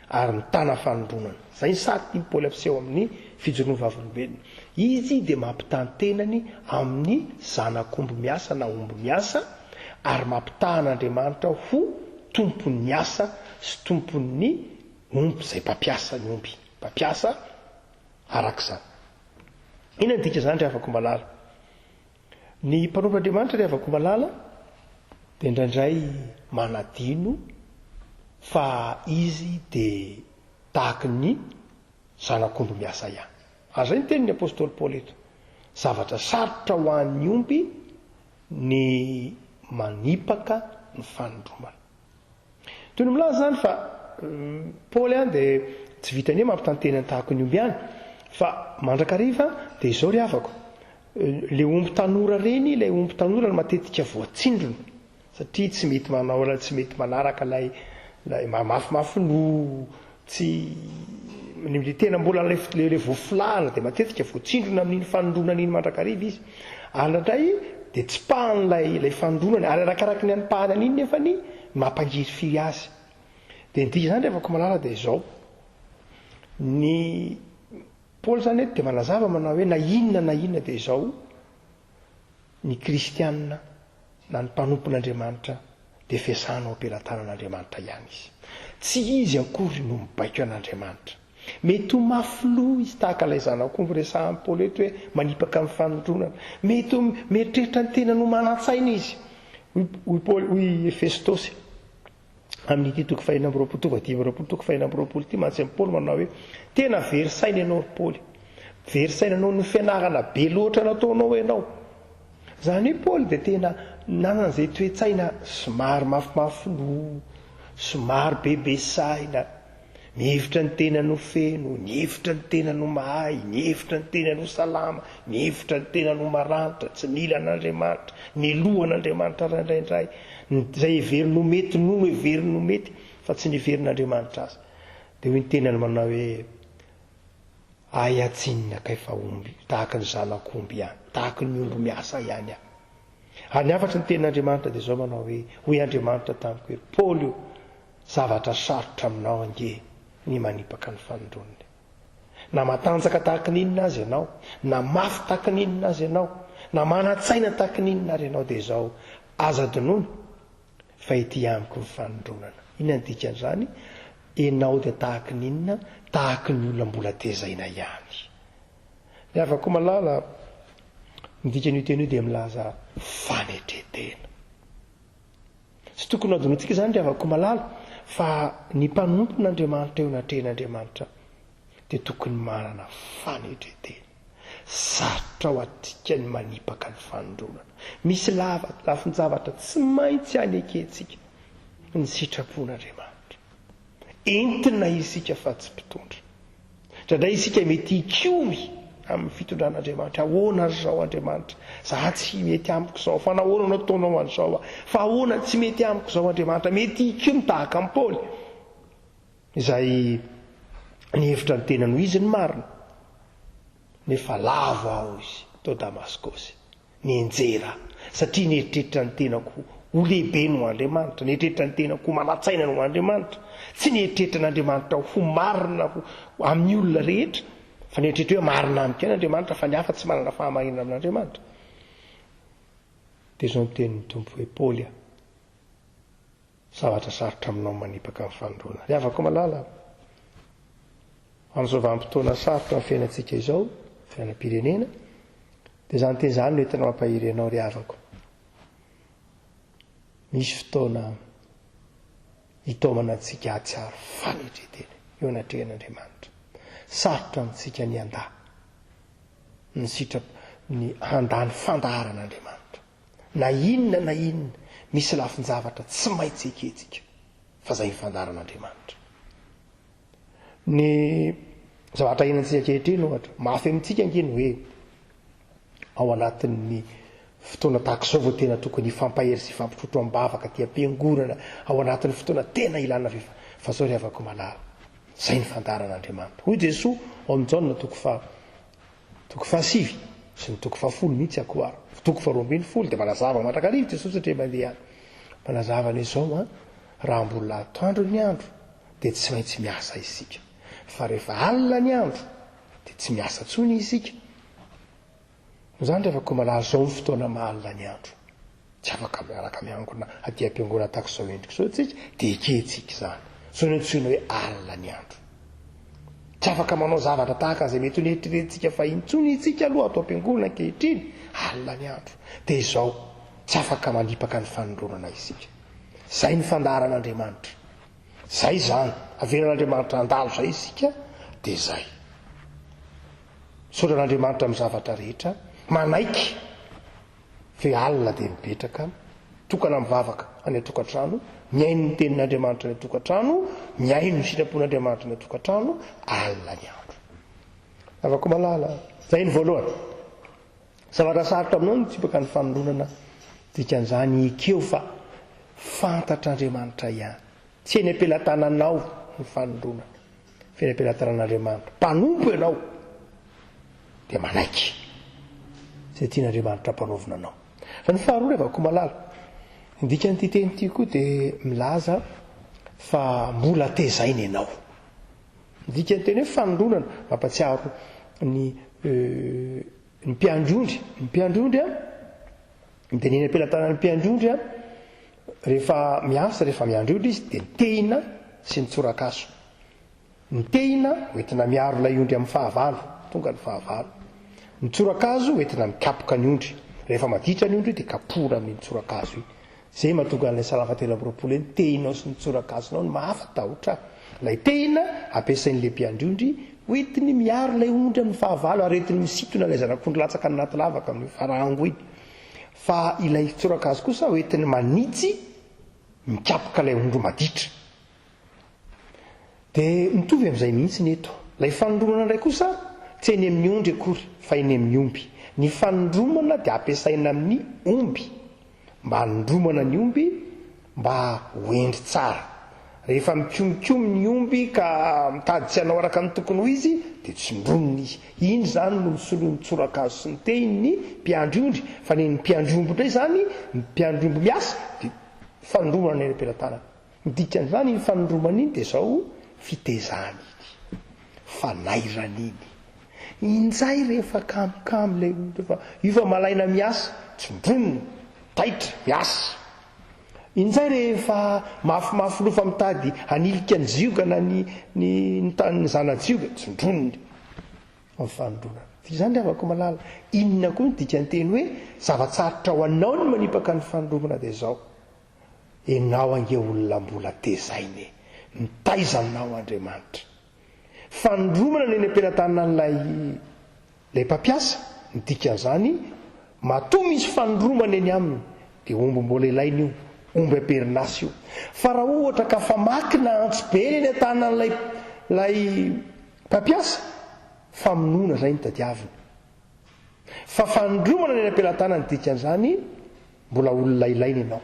[SPEAKER 1] ary mitana fanindronana. Izay ny sary tian'i Paoly hampiseho amin'ny fijoroany vavolombelona. Izy dia mampitaha ny tenany amin'ny zanak'omby miasa na omby miasa ary mampitaha an'Andriamanitra ho tompon'ny asa sy tompon'ny omby izay mpampiasa ny omby. Mpampiasa araka izany. Inona ny dikan'izany ry havako malala? Ny mpanompon'Andriamanitra ry havako malala dia indraindray manadino fa izy dia tahaky ny zanak'omby miasa ihany. Ary izay ny tenin'ny apostoly Paoly eto. Zavatra sarotra ho an'ny omby ny manipaka ny fanindromana. Toy ny milaza izany fa Paoly an dia tsy vitan'ny hoe mampitantena ny tahaky ny omby ihany fa mandrakariva dia izao ry havako, le omby tanora reny, ilay omby tanora no matetika voatsindrona satria tsy mety manao ilay, tsy mety manaraka ilay, ilay mafimafy loha, tsy, ny tena mbola ilay, ilay voafilahana dia matetika voatsindrona amin'iny fanindronana iny mandrakariva izy. Ary indraindray dia tsipahany ilay, ilay fanindronany ary arakaraky ny anipahany an'iny nefany mampangirifiry azy. Dia ny dikan'izany ry havako malala dia izao, ny Paoly izany eto dia manazava manao hoe na inona na inona dia izao, ny kristiana na ny mpanompon'Andriamanitra dia fiasana ao am-pelatanan'Andriamanitra ihany izy. Tsy izy akory no mibaiko an'Andriamanitra. Mety ho mafy loha izy tahaka ilay zanak'omby resahan'i Paoly eto hoe manipaka amin'ny fanindronana. Mety ho mieritreritra ny tenany ho manan-tsaina izy. Hoy Paoly, hoy Festosy. Amin'ity toko fahenina amby roapolo, toko 25 toko fahenina amby roapolo ity mantsy amin'i Paoly manao hoe, Tena very saina ianao ry Paoly. Very saina noho ny fianarana be loatra nataonao ianao. Izany hoe Paoly dia tena nanana izay toe-tsaina somary mafimafy loha, somary bebe saina. Mihevitra ny tenany ho feno, nihevitra ny tenany ho mahay, nihevitra ny tenany ho salama, nihevitra ny tenany ho maranitra, tsy mila an'Andriamanitra, niloha an'Andriamanitra raindraindray, izay heveriny ho mety no noheveriny ho mety, fa tsy neverin'Andriamanitra azy. Dia hoy ny tenany manao hoe, Aia tsinona kay fa omby, tahaka ny zanak'omby ihany, tahaka ny omby miasa ihany aho. Ary ny hafatry ny tenin'Andriamanitra dia izao manao hoe, Hoy Andriamanitra tamiko hoe, Paoly o, Zavatra sarotra aminao ange ny manipaka ny fanindroniny. Na matanjaka tahaky ny inona aza ianao, na mafy tahaky ny inona aza ianao, na manan-tsaina tahaky ny inona ary ianao dia izao, aza adinoina fa ety amiko ny fanindronana. Inona ny dikan'izany? Ianao dia tahaky ny inona? Tahaky ny olona mbola tezaina ihany. Ny havako malala, ny dikan'io teny io dia milaza fanetren-tena. Tsy tokony ho adinointsika izany ry havako malala fa ny mpanompon'Andriamanitra eo anatrehan'Andriamanitra dia tokony manana fanetren-tena. Sarotra ho antsika ny manipaka ny fanindronana. Misy lava, lafin-javatra tsy maintsy anekentsika ny sitrapon'Andriamanitra. Entina isika fa tsy mpitondra. Indraindray isika mety hikomy. amin'ny fitondran'Andriamanitra. Ahoana ry izao Andriamanitra? Za tsy mety amiko izao. Fa nahoana no ataonao an'izao aho? Fa ahoana tsy mety amiko izao Andriamanitra? Mety hikomy tahaka an'i Paoly izay nihevitra ny tenany ho izy ny marina. Nefa lavo aho izy tao Damaskosy. Nianjera aho, satria nieritreritra ny tenako ho lehibe noho Andriamanitra, nieritreritra ny tenako ho manan-tsaina noho Andriamanitra, tsy nieritreritra an'Andriamanitra ho marina ho amin'ny olona rehetra, fa nieritreritra hoe marina amiko ihany Andriamanitra, fa ny hafa tsy manana fahamarinana amin'Andriamanitra. Dia izao ny tenin'ny Tompo hoe, Paoly a, zavatra sarotra aminao ny manipaka ny fanindroana. Ry havako malala, amin'izao vanim-potoana sarotra amin'ny fiainantsika izao, fiainam-pirenena, Dia izany teny izany no entina mampahery anao ry havako. Misy fotoana hitaomana antsika hahatsiaro fanetren-tena eo anatrehan'Andriamanitra. Sarotra amintsika ny handà ny sitrapo, ny handà ny fandaharan'Andriamanitra. Na inona na inona, misy lafin-javatra tsy maintsy ekentsika fa izay ny fandaharan'Andriamanitra. Ny zavatra iainantsika ankehitriny ohatra, mafy amintsika ange ny hoe ao anatin'ny fotoana tahaka izao vao tena tokony hifampahery sy hifampitrotro am-bavaka aty am-piangonana, ao anatin'ny fotoana tena ilana fifa, fa zao ry havako malala, izay ny fandaharan'Andriamanitra. Hoy Jesoa ao amin'ny Jaona toko faha toko fahasivy sy ny toko fahafolo mihitsy akoary, toko faharoa ambin'ny folo dia manazava mandrakariva Jesosy satria mandeha any. Manazava ny izao an, raha mbola atoandro ny andro dia tsy maintsy miasa isika. Fa rehefa alina ny andro dia tsy miasa intsony isika. Noho izany rehefa koa malaza izao ny fotoana maha alina ny andro, tsy afaka miaraka miangona aty am-piangonana tahaka izao endrika izao isika, dia ekentsika izany. Izao no antsoina hoe alina ny andro. Tsy afaka manao zavatra tahaka izay mety ho neritreretintsika fahiny intsony isika aloha ato am-piangonana ankehitriny, alina ny andro. Dia izao, tsy afaka manipaka ny fanindronana isika. Izay ny fandaharan'Andriamanitra. Zay izany, avelan'Andriamanitra handalo zay isika dia zay. Misaotra an'Andriamanitra amin'ny zavatra rehetra, manaiky fe alina dia mipetraka, tokana mivavaka any an-tokantrano, mihaino ny tenin'Andriamanitra any an-tokantrano, mihaino ny sitrapon'Andriamanitra any an-tokantrano, alina ny andro. Havako malala, zay ny voalohany. Zavatra sarotra aminao ny mitsipaka ny fanolorana, dikan'izany ekeo fa fantatr'Andriamanitra ihany. Tsy eny am-pelatananao ny fanolorana, fa eny am-pelatanan'Andriamanitra. Mpanompo ianao, dia manaiky izay tian'Andriamanitra ampanaovina anao. Fa ny faharoa ry havako malala, ny dikan'ity teny ity koa dia milaza fa mbola tezaina ianao. Ny dikan'ny teny hoe fanolorana, mampatsiaro ny ny mpiandry ondry. Ny mpiandry ondry an, ny dia ny eny am-pelatanan'ny mpiandry ondry an, rehefa miasa, rehefa miandry ondry izy dia ny tehina sy ny tsorakazo. Ny tehina hoentina miaro ilay ondry amin'ny fahavalo, tonga ny fahavalo. Ny tsorakazo hoentina mikapoka ny ondry. Rehefa maditra ny ondry dia kapohina amin'iny tsorakazo iny. Izay mahatonga an'ilay Salamo fahatelo amby 20 hoe ny tehinao sy ny tsorakazonao no mahafa-tahotra ahy. Ilay tehina ampiasain'ilay mpiandry ondry hoentiny miaro ilay ondry amin'ny fahavalo ary entiny misintona ilay zanak'ondry latsaka any anaty lavaka amin'io farango iny. Fa ilay tsorakazo kosa hoentiny manitsy mikapoka ilay ondry maditra. Dia mitovy amin'izay mihitsy ny eto. Ilay fanindronana indray kosa tsy eny amin'ny ondry akory fa eny amin'ny omby. Ny fanindromana dia ampiasaina amin'ny omby mba hanindromana ny omby mba ho hendry tsara. Rehefa mikomikomy ny omby ka mitady tsy hanao araka ny tokony ho izy dia tsindronina izy. Iny izany no nisoloan'ny tsorakazo sy ny tehiny ny mpiandry ondry. Fa ny mpiandry omby indray izany, ny mpiandry omby miasa dia fanindromana ny eny am-pelatanana. Ny dikan'izany iny fanindromana iny dia izao fitezana iny, fanairana iny. Injay rehefa kamokamo ilay olona efa io fa malaina miasa, tsindronina, taitra, miasa. Injay rehefa mafimafy loha fa mitady hanilika ny zioga na ny ny ny zana-jioga, tsindronina amin'ny fanindronana. Dia izany ry havako malala, inona koa ny dikan'ny teny hoe zava-tsarotra ho anao ny manipaka ny fanindromana dia izao. Enao ange olona mbola tezaina e! Mitaiza anao Andriamanitra. Fanindromana ny eny am-pelatanan'ilay ilay mpampiasa, ny dikan'izany, matoa misy fanindromana eny aminy dia omby mbola ilaina io, omby am-perinasa io. Fa raha ohatra ka famaky na antsy be ny eny an-tanan'ilay ilay mpampiasa, Famonoana izay no tadiaviny. Fa fanindromana ny any am-pelatanany dikan'izany mbola olona ilaina ianao.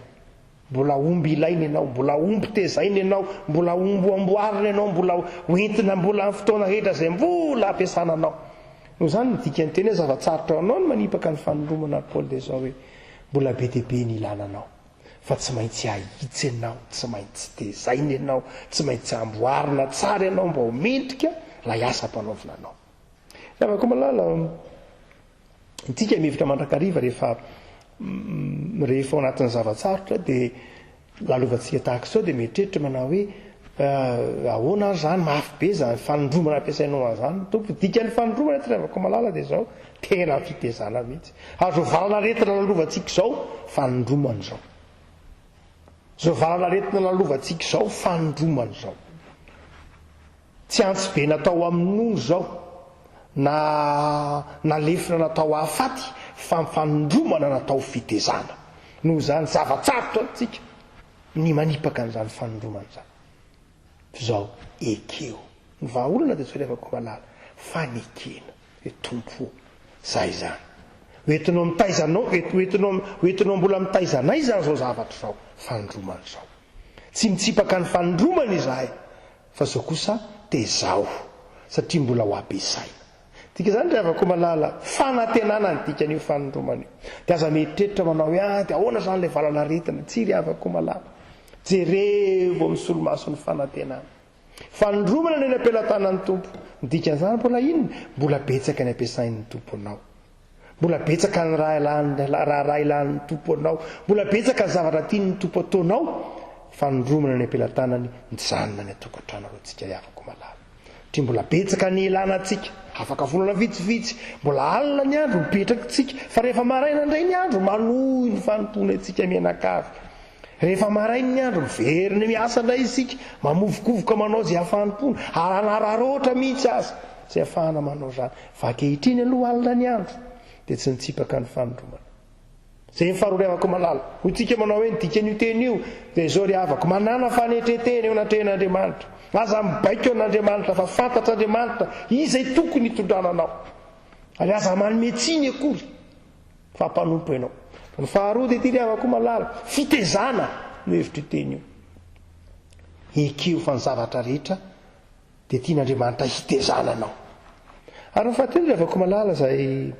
[SPEAKER 1] Mbola omby ilaina ianao, mbola omby tezaina ianao, mbola omby amboarina ianao, mbola hoentina mbola amin'ny fotoana rehetra izay mbola ampiasana anao. Noho izany ny dikan'ny teny hoe zava-tsarotra ho anao ny manipaka ny fanindromana ry Paoly dia izao hoe mbola be dia be ny ilana anao. Fa tsy maintsy ahitsy ianao, tsy maintsy tezaina ianao, tsy maintsy amboarina tsara ianao mba ho mendrika ilay asa ampanaovina anao. Ry havako malala, isika mihevitra mandrakariva rehefa rehefa ao anatin'ny zava-tsarotra dia lalovantsika tahaka izao dia mieritreritra manao hoe eh, ahoana ary izany mafy be izany fanindromana ampiasainao an'izany tompo. Dikan'ny fanindromana eto ry havako malala dia izao, tena fitezana mihitsy. Ary izao valan'aretina lalovantsika izao, fanindromana izao. Izao valan'aretina lalovantsika izao, fanindromana izao. Tsy antsibe natao hamonoana izao, na na lefona natao hahafaty, fa fanindromana natao fitezana. Noho izany, zava-tsarotra amintsika ny manipaka an'izany fanindromana izany. F'izao, ekeo. Ny vahaolana dia jerevako malala, fanekena hoe Tompo ô, za izany. Ho entinao mitaiza anao, ho entinao, ho entinao mbola mitaiza anay izany izao zavatra izao, fanindromana izao. Tsy mitsipaka ny fanindromana izahay, Fa zao kosa tezao satria mbola ho ampiasaina. Dika izany ry havako malala, fanantenana ny dikan'io fanindromana io. Dia aza mieritreritra manao hoe ah dia ahoana izany ilay valanaretina. Tsia ry havako malala. Jerevo amin'ny solomason'ny fanantenana. Fanindromana no eny am-pelatanan'ny Tompo. Ny dikan'izany mbola inona? Mbola betsaka ny ampiasain'ny Tompo anao. Mbola betsaka ny raharaha ilan'ny Tompo anao. Mbola betsaka ny zavatra tian'ny Tompo ataonao. Fanindromana ny am-pelatanany mijanona any an-tokantrano aloha tsika havako malala. Satria mbola betsaka ny ilana antsika. Afaka volana vitsivitsy, mbola alina ny andro, mipetraka tsika. Fa rehefa maraina indray ny andro, manohy ny fanompoana antsika mianakavy. Rehefa maraina ny andro, miverina miasa indray isika, mamovokovoka manao izay ahafahampoana, ary hanararaotra mihitsy aza izay ahafahana manao izany. Fa ankehitriny aloha alina ny andro, dia tsy nitsipaka ny fanindromana. Izay ny faharoa ry havako malala. Hoy tsika manao hoe ny dikan'io teny io dia izao ry havako, manàna fanetren-tena eo anatrehan'Andriamanitra. Aza mibaiko an'Andriamanitra fa fantatr'Andriamanitra izay tokony hitondrana anao. Ary aza manome tsiny akory fa mpanompo ianao. Ny faharoa dia ity ry havako malala, fitezana no hevitr'io teny io. Ekeo fa ny zavatra rehetra dia tian'Andriamanitra hitezana anao. Ary ny fahatelo ry havako malala izay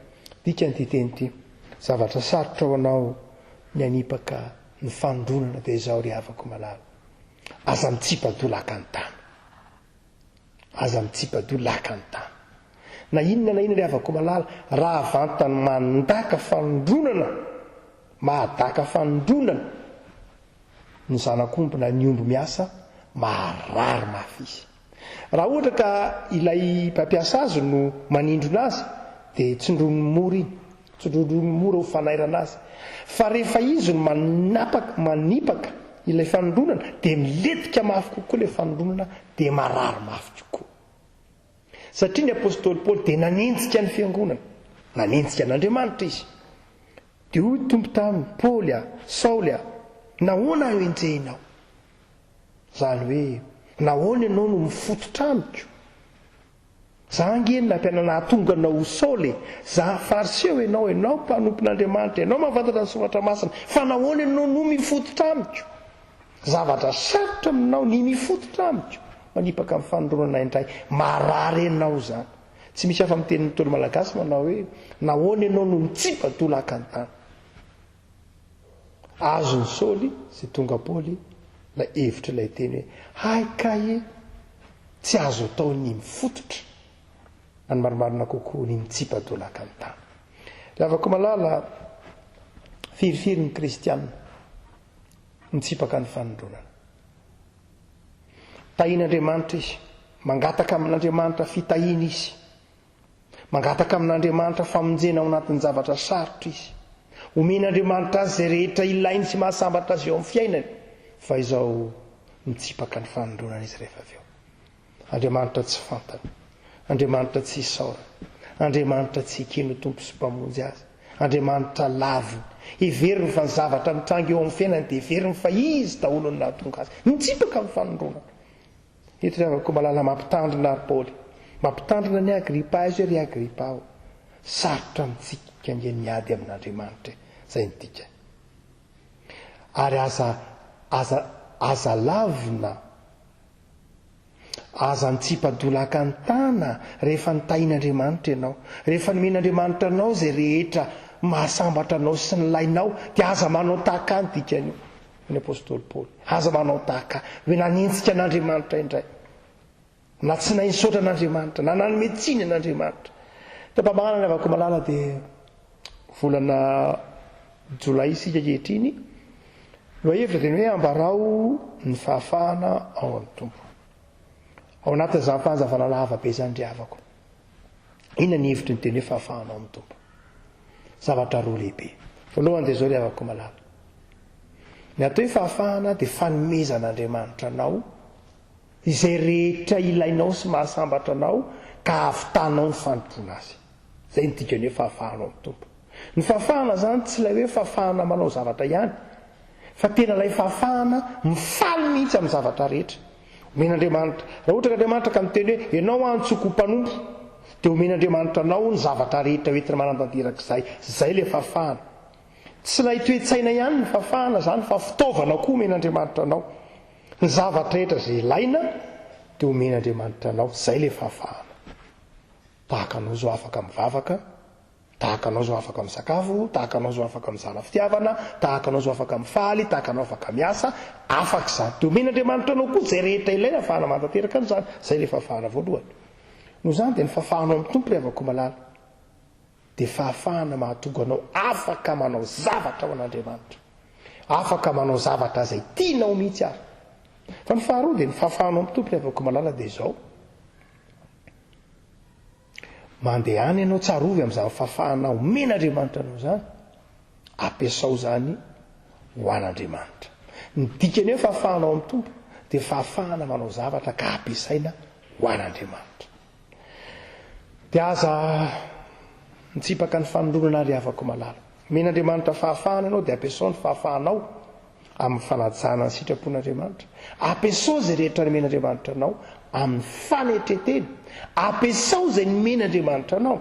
[SPEAKER 1] dikan'ity teny ity, zavatra sarotra ho anao ny hanipaka ny fanondronana dia izao ry havako malala, aza mitsipa-doha laka ny tany. Aza mitsipa-doha laka ny tany. Na inona na inona ry havako malala, raha vantany mandaka fanondronana, mahadaka fanondronana, ny zanak'omby na ny omby miasa marary mafy izy. Raha ohatra ka ilay mpampiasa azy no manindrona azy dia tsindroniny mora iny, tsindrondroniny mora ho fanairana azy. Fa rehefa izy no manapaka, manipaka ilay fanindronana dia milentika mafy kokoa ilay fanindronana dia marary mafy kokoa. Satria ny apostoly Paoly dia nanenjika ny fiangonana, nanenjika an'Andriamanitra izy. Dia hoy ny Tompo taminy, Paoly a, Saoly a, nahoana aho enjehinao? Izany hoe, nahoana ianao no mifototra amiko? Za ange no nampianana nahatonga anao ho Saoly e! Za Fariseo ianao, ianao mpanompon'Andriamanitra, ianao mahafantatra ny Soratra Masina, fa nahoana ianao no mifototra amiko? Zavatra sarotra aminao ny mifototra amiko, manipaka ny fanondronana indray, marary anao izany. Tsy misy hafa miteny ny Ntaolo Malagasy manao hoe, nahoana ianao no mitsipa-doha laka ny tany? Azon'i Saoly izay tonga Paoly ilay hevitr'ilay teny hoe, hay kay e! Tsy azo atao ny mifototra, na ny marimarina kokoa, ny mitsipa-doha laka ny tany. Ry havako malala, firifiry ny kristiana mitsipaka ny fanindronana. Tahian'Andriamanitra izy. Mangataka amin'Andriamanitra fitahiana izy. Mangataka amin'Andriamanitra famonjena ao anatin'ny zavatra sarotra izy. Omen'Andriamanitra azy izay rehetra ilainy sy mahasambatra azy eo amin'ny fiainany. Fa izao mitsipaka ny fanindronana izy rehefa avy eo. Andriamanitra tsy fantany. Andriamanitra tsy isaorany. Andriamanitra tsy ekeny ho Tompo sy Mpamonjy azy. Andriamanitra laviny. Heveriny fa ny zavatra mitranga eo amin'ny fiainany dia heveriny fa izy daholo no nahatonga azy. Mitsipaka ny fanondronana. Eto ry havako malala mampitandrina ary Paoly. Mampitandrina an'i Agripa izy hoe, Ry Agripa ô, sarotra amintsika ange ny miady amin'Andriamanitra e! Izay no dikany. Ary aza, aza, aza lavina, aza mitsipa-dolaka ny tana rehefa nitahian'Andriamanitra ianao. Rehefa nomen'Andriamanitra anao izay rehetra mahasambatra anao sy ny lainao, dia aza manao tahaka ahy ny dikan'io, hoy ny apostoly Paoly. Aza manao tahaka ahy, hoe nanenjika an'Andriamanitra indray. Na tsy nahay nisaotra an'Andriamanitra, na nanome tsiny an'Andriamanitra. Taom-pamahana ny havako malala dia volana jolay isika ankehitriny. Lohahevitra dia ny hoe ambarao ny fahafahana ao amin'ny Tompo. Ao anatin'izany fanazavana lava be izany ry havako. Inona ny hevitry ny teny hoe fahafahana ao amin'ny Tompo? Zavatra roa lehibe. Voalohany dia izao ry havako malala. Ny atao hoe fahafahana dia fanomezan'Andriamanitra anao Izay rehetra ilainao sy mahasambatra anao ka hahavitanao ny fanompoana Azy. Izay no dikany hoe fahafahana ao amin'ny Tompo. Ny fahafahana izany tsy ilay hoe fahafahana manao zavatra ihany, fa tena ilay fahafahana mifaly mihitsy amin'ny zavatra rehetra. Omen'Andriamanitra. Raha ohatra ka Andriamanitra ka miteny hoe ianao antsoko ho mpanompo, dia omen'Andriamanitra anao ny zavatra rehetra hoentina manatanteraka izay. Izay ilay fahafahana. Tsy ilay toe-tsaina ihany ny fahafahana izany fa fitaovana koa omen'Andriamanitra anao. Ny zavatra rehetra izay ilaina dia omen'Andriamanitra anao, izay ilay fahafahana. Tahaka anao izao afaka mivavaka, tahaka anao izao afaka misakafo, tahaka anao izao afaka mizara fitiavana, tahaka anao izao afaka mifaly, tahaka anao afaka miasa, afaka izany. Dia omen'Andriamanitra anao koa izay rehetra ilaina ahafahana manatanteraka an'izany. Izay ilay fahafahana voalohany. Noho izany dia ny fahafahanao amin'ny Tompo ry havako malala. dia fahafahana mahatonga anao afaka manao zavatra ho an'Andriamanitra. Afaka manao zavatra izay tianao mihitsy ary. Fa ny faharoa dia ny fahafahanao amin'ny Tompo ry havako malala dia izao. Mandehana ianao tsarovy amin'izany fahafahana omen'Andriamanitra anao izany. Ampiasao izany ho an'Andriamanitra. Ny dikany hoe fahafahana ao amin'ny Tompo dia fahafahana manao zavatra ka ampiasaina ho an'Andriamanitra. Dia aza mitsipaka ny fanolorana ary havako malala. Omen'Andriamanitra fahafahana ianao dia ampiasao ny fahafahanao amin'ny fanajana ny sitrapon'Andriamanitra. Ampiasao izay rehetra nomen'Andriamanitra anao amin'ny fanetren-tena. Ampiasao izay nomen'Andriamanitra anao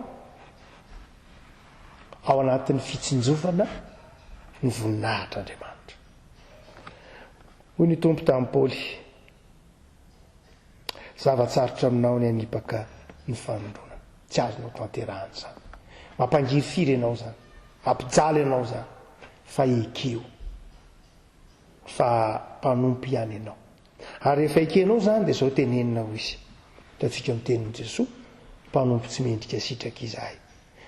[SPEAKER 1] ao anatin'ny fitsinjovana ny voninahitr'Andriamanitra. Hoy ny Tompo tamin'i Paoly, Zava-tsarotra aminao ny hanipaka ny fanondroana. Tsy azonao tanterahana izany. Mampangirifiry anao izany. Mampijaly anao izany. Fa ekeo fa mpanompo ihany ianao. Ary rehefa ekenao izany dia izao tenenina hoy izy. Hitantsika amin'ny tenin'i Jesoa, mpanompo tsy mendrika sitraka izahay.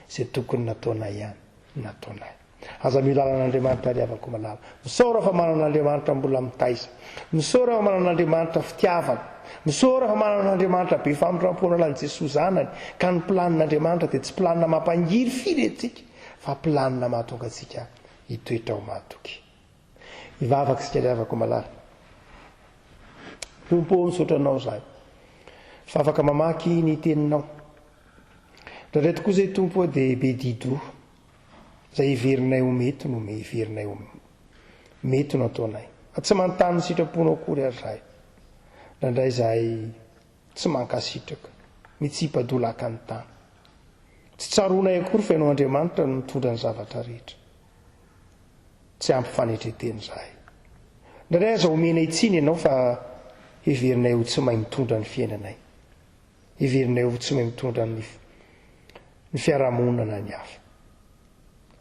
[SPEAKER 1] Izay tokony nataonay ihany nataonay. Aza miolala an'Andriamanitra ry havako malala. Misaora fa manana Andriamanitra mbola mitaiza. Misaora fa manana Andriamanitra fitiavana. Misaora fa manana Andriamanitra be famindrampo alalan'i Jesoa Zanany. Ka ny planin'Andriamanitra dia tsy planina mampangiry firy antsika fa planina mahatonga antsika hitoetra ho mahatoky. Hivavaka isika ry havako malala. Tompo ô, misaotra Anao izahay fa afaka mamaky ny teninao. Indraindray tokoa izay Tompo ô dia be di-doha. Izay heverinay ho mety no heverinay ho mety no ataonay. Fa tsy manontany ny sitraponao akory ary izahay. Indraindray izahay tsy mankasitraka, mitsipa-dolaka ny tany. Tsy tsaroanay akory fa Ianao Andriamanitra no mitondra ny zavatra rehetra. Tsy ampy fanetren-tena izahay. Indraindray aza omenay tsiny Ianao fa heverinay ho tsy mahay mitondra ny fiainanay. Heverinay ho tsy mahay mitondra ny ny fiarahamonina na ny hafa.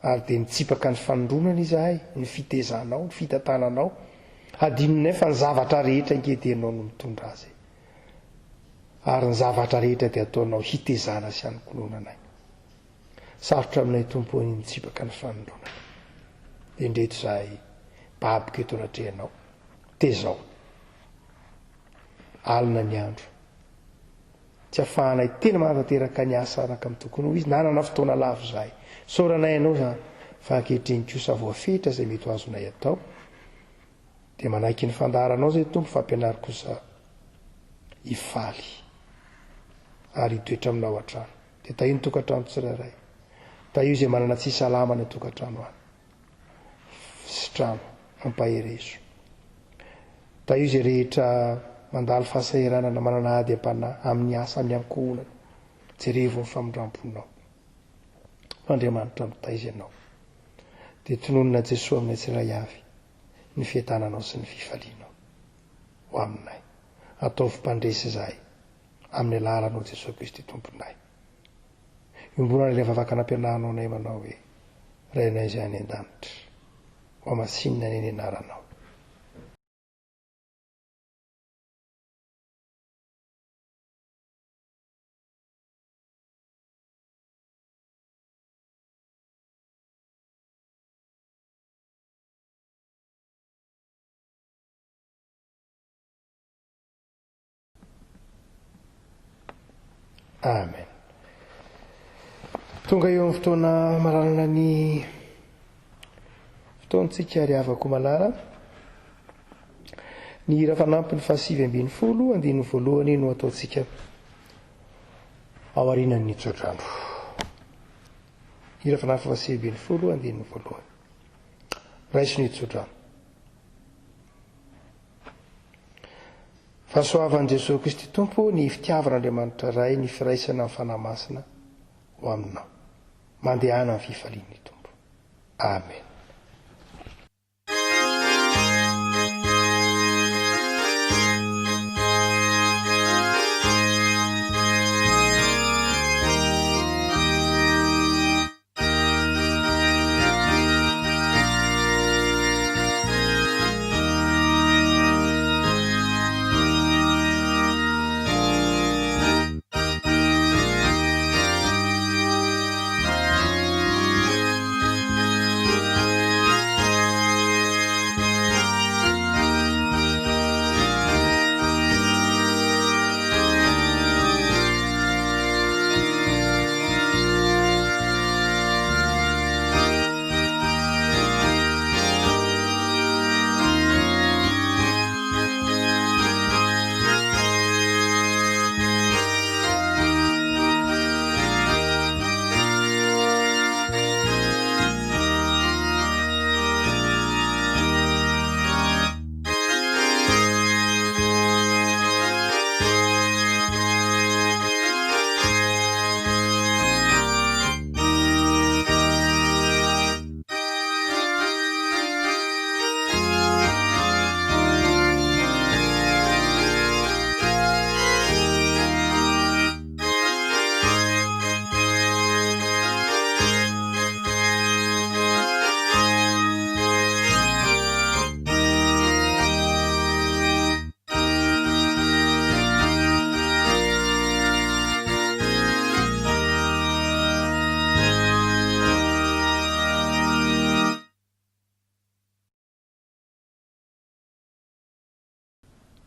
[SPEAKER 1] Ary dia mitsipaka ny fanondronana izahay, ny fitezanao, ny fitantananao. Hadinonay fa ny zavatra rehetra ange dia ianao no mitondra azy e. Ary ny zavatra rehetra dia ataonao hitezana sy hanolokoloana anay. Sarotra aminay Tompo ô ny mitsipaka ny fanondronana. Dia indreto izahay baboka eto anatrehanao. Tezao. Alina ny andro. Tsy afahanay tena manatanteraka ny asa araka ny tokony ho izy. Nanana fotoana lava izahay. Isaoranay anao izany. Fa ankehitriny kosa voafetra izay mety ho azonay atao. Dia manaiky ny fandaharanao izay Tompo fa ampianaro kosa hifaly ary hitoetra aminao hatrany. Dia tahio ny tokantrano tsirairay. Tahio izay manana tsy salama any an-tokantrano any. Sitrano, ampaherezo. Tahio izay rehetra mandalo fahasahiranana, manana ady am-panahy, amin'ny asa, amin'ny ankohonana. Jerevo ny famindram-ponao. Fa Andriamanitra mitaiza ianao. Dia tononina Jesoa aminay tsirairay avy ny fiadananao sy ny fifalianao. Ho aminay. Ataovy mpandresy izahay. Amin'ny alalanao Jesoa Kristy Tomponay. Iombonana ilay vavaka nampianarinao anay manao hoe, Rainay izay any an-danitra, hohamasinina anie ny anaranao. Amen. Tonga eo amin'ny fotoana malalana ny fotoantsika ry havako malala. Ny hira fanampiny faha-19 andininy voalohany no ataontsika aorianan'ny tsodrano. Hira fanampiny faha-19 andininy voalohany. Raiso ny tsodrano. Fahasoavan'i Jesoa Kristy Tompo, ny fitiavan'Andriamanitra Ray, ny firaisana amin'ny Fanahy Masina ho aminao. Mandehana amin'ny fifalian'ny Tompo. Amen.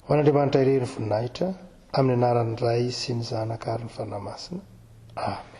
[SPEAKER 1] Ho an'Andriamanitra irery ny voninahitra, amin'ny anaran'ny Ray sy ny Zanaka ary ny Fanahy Masina. Amen.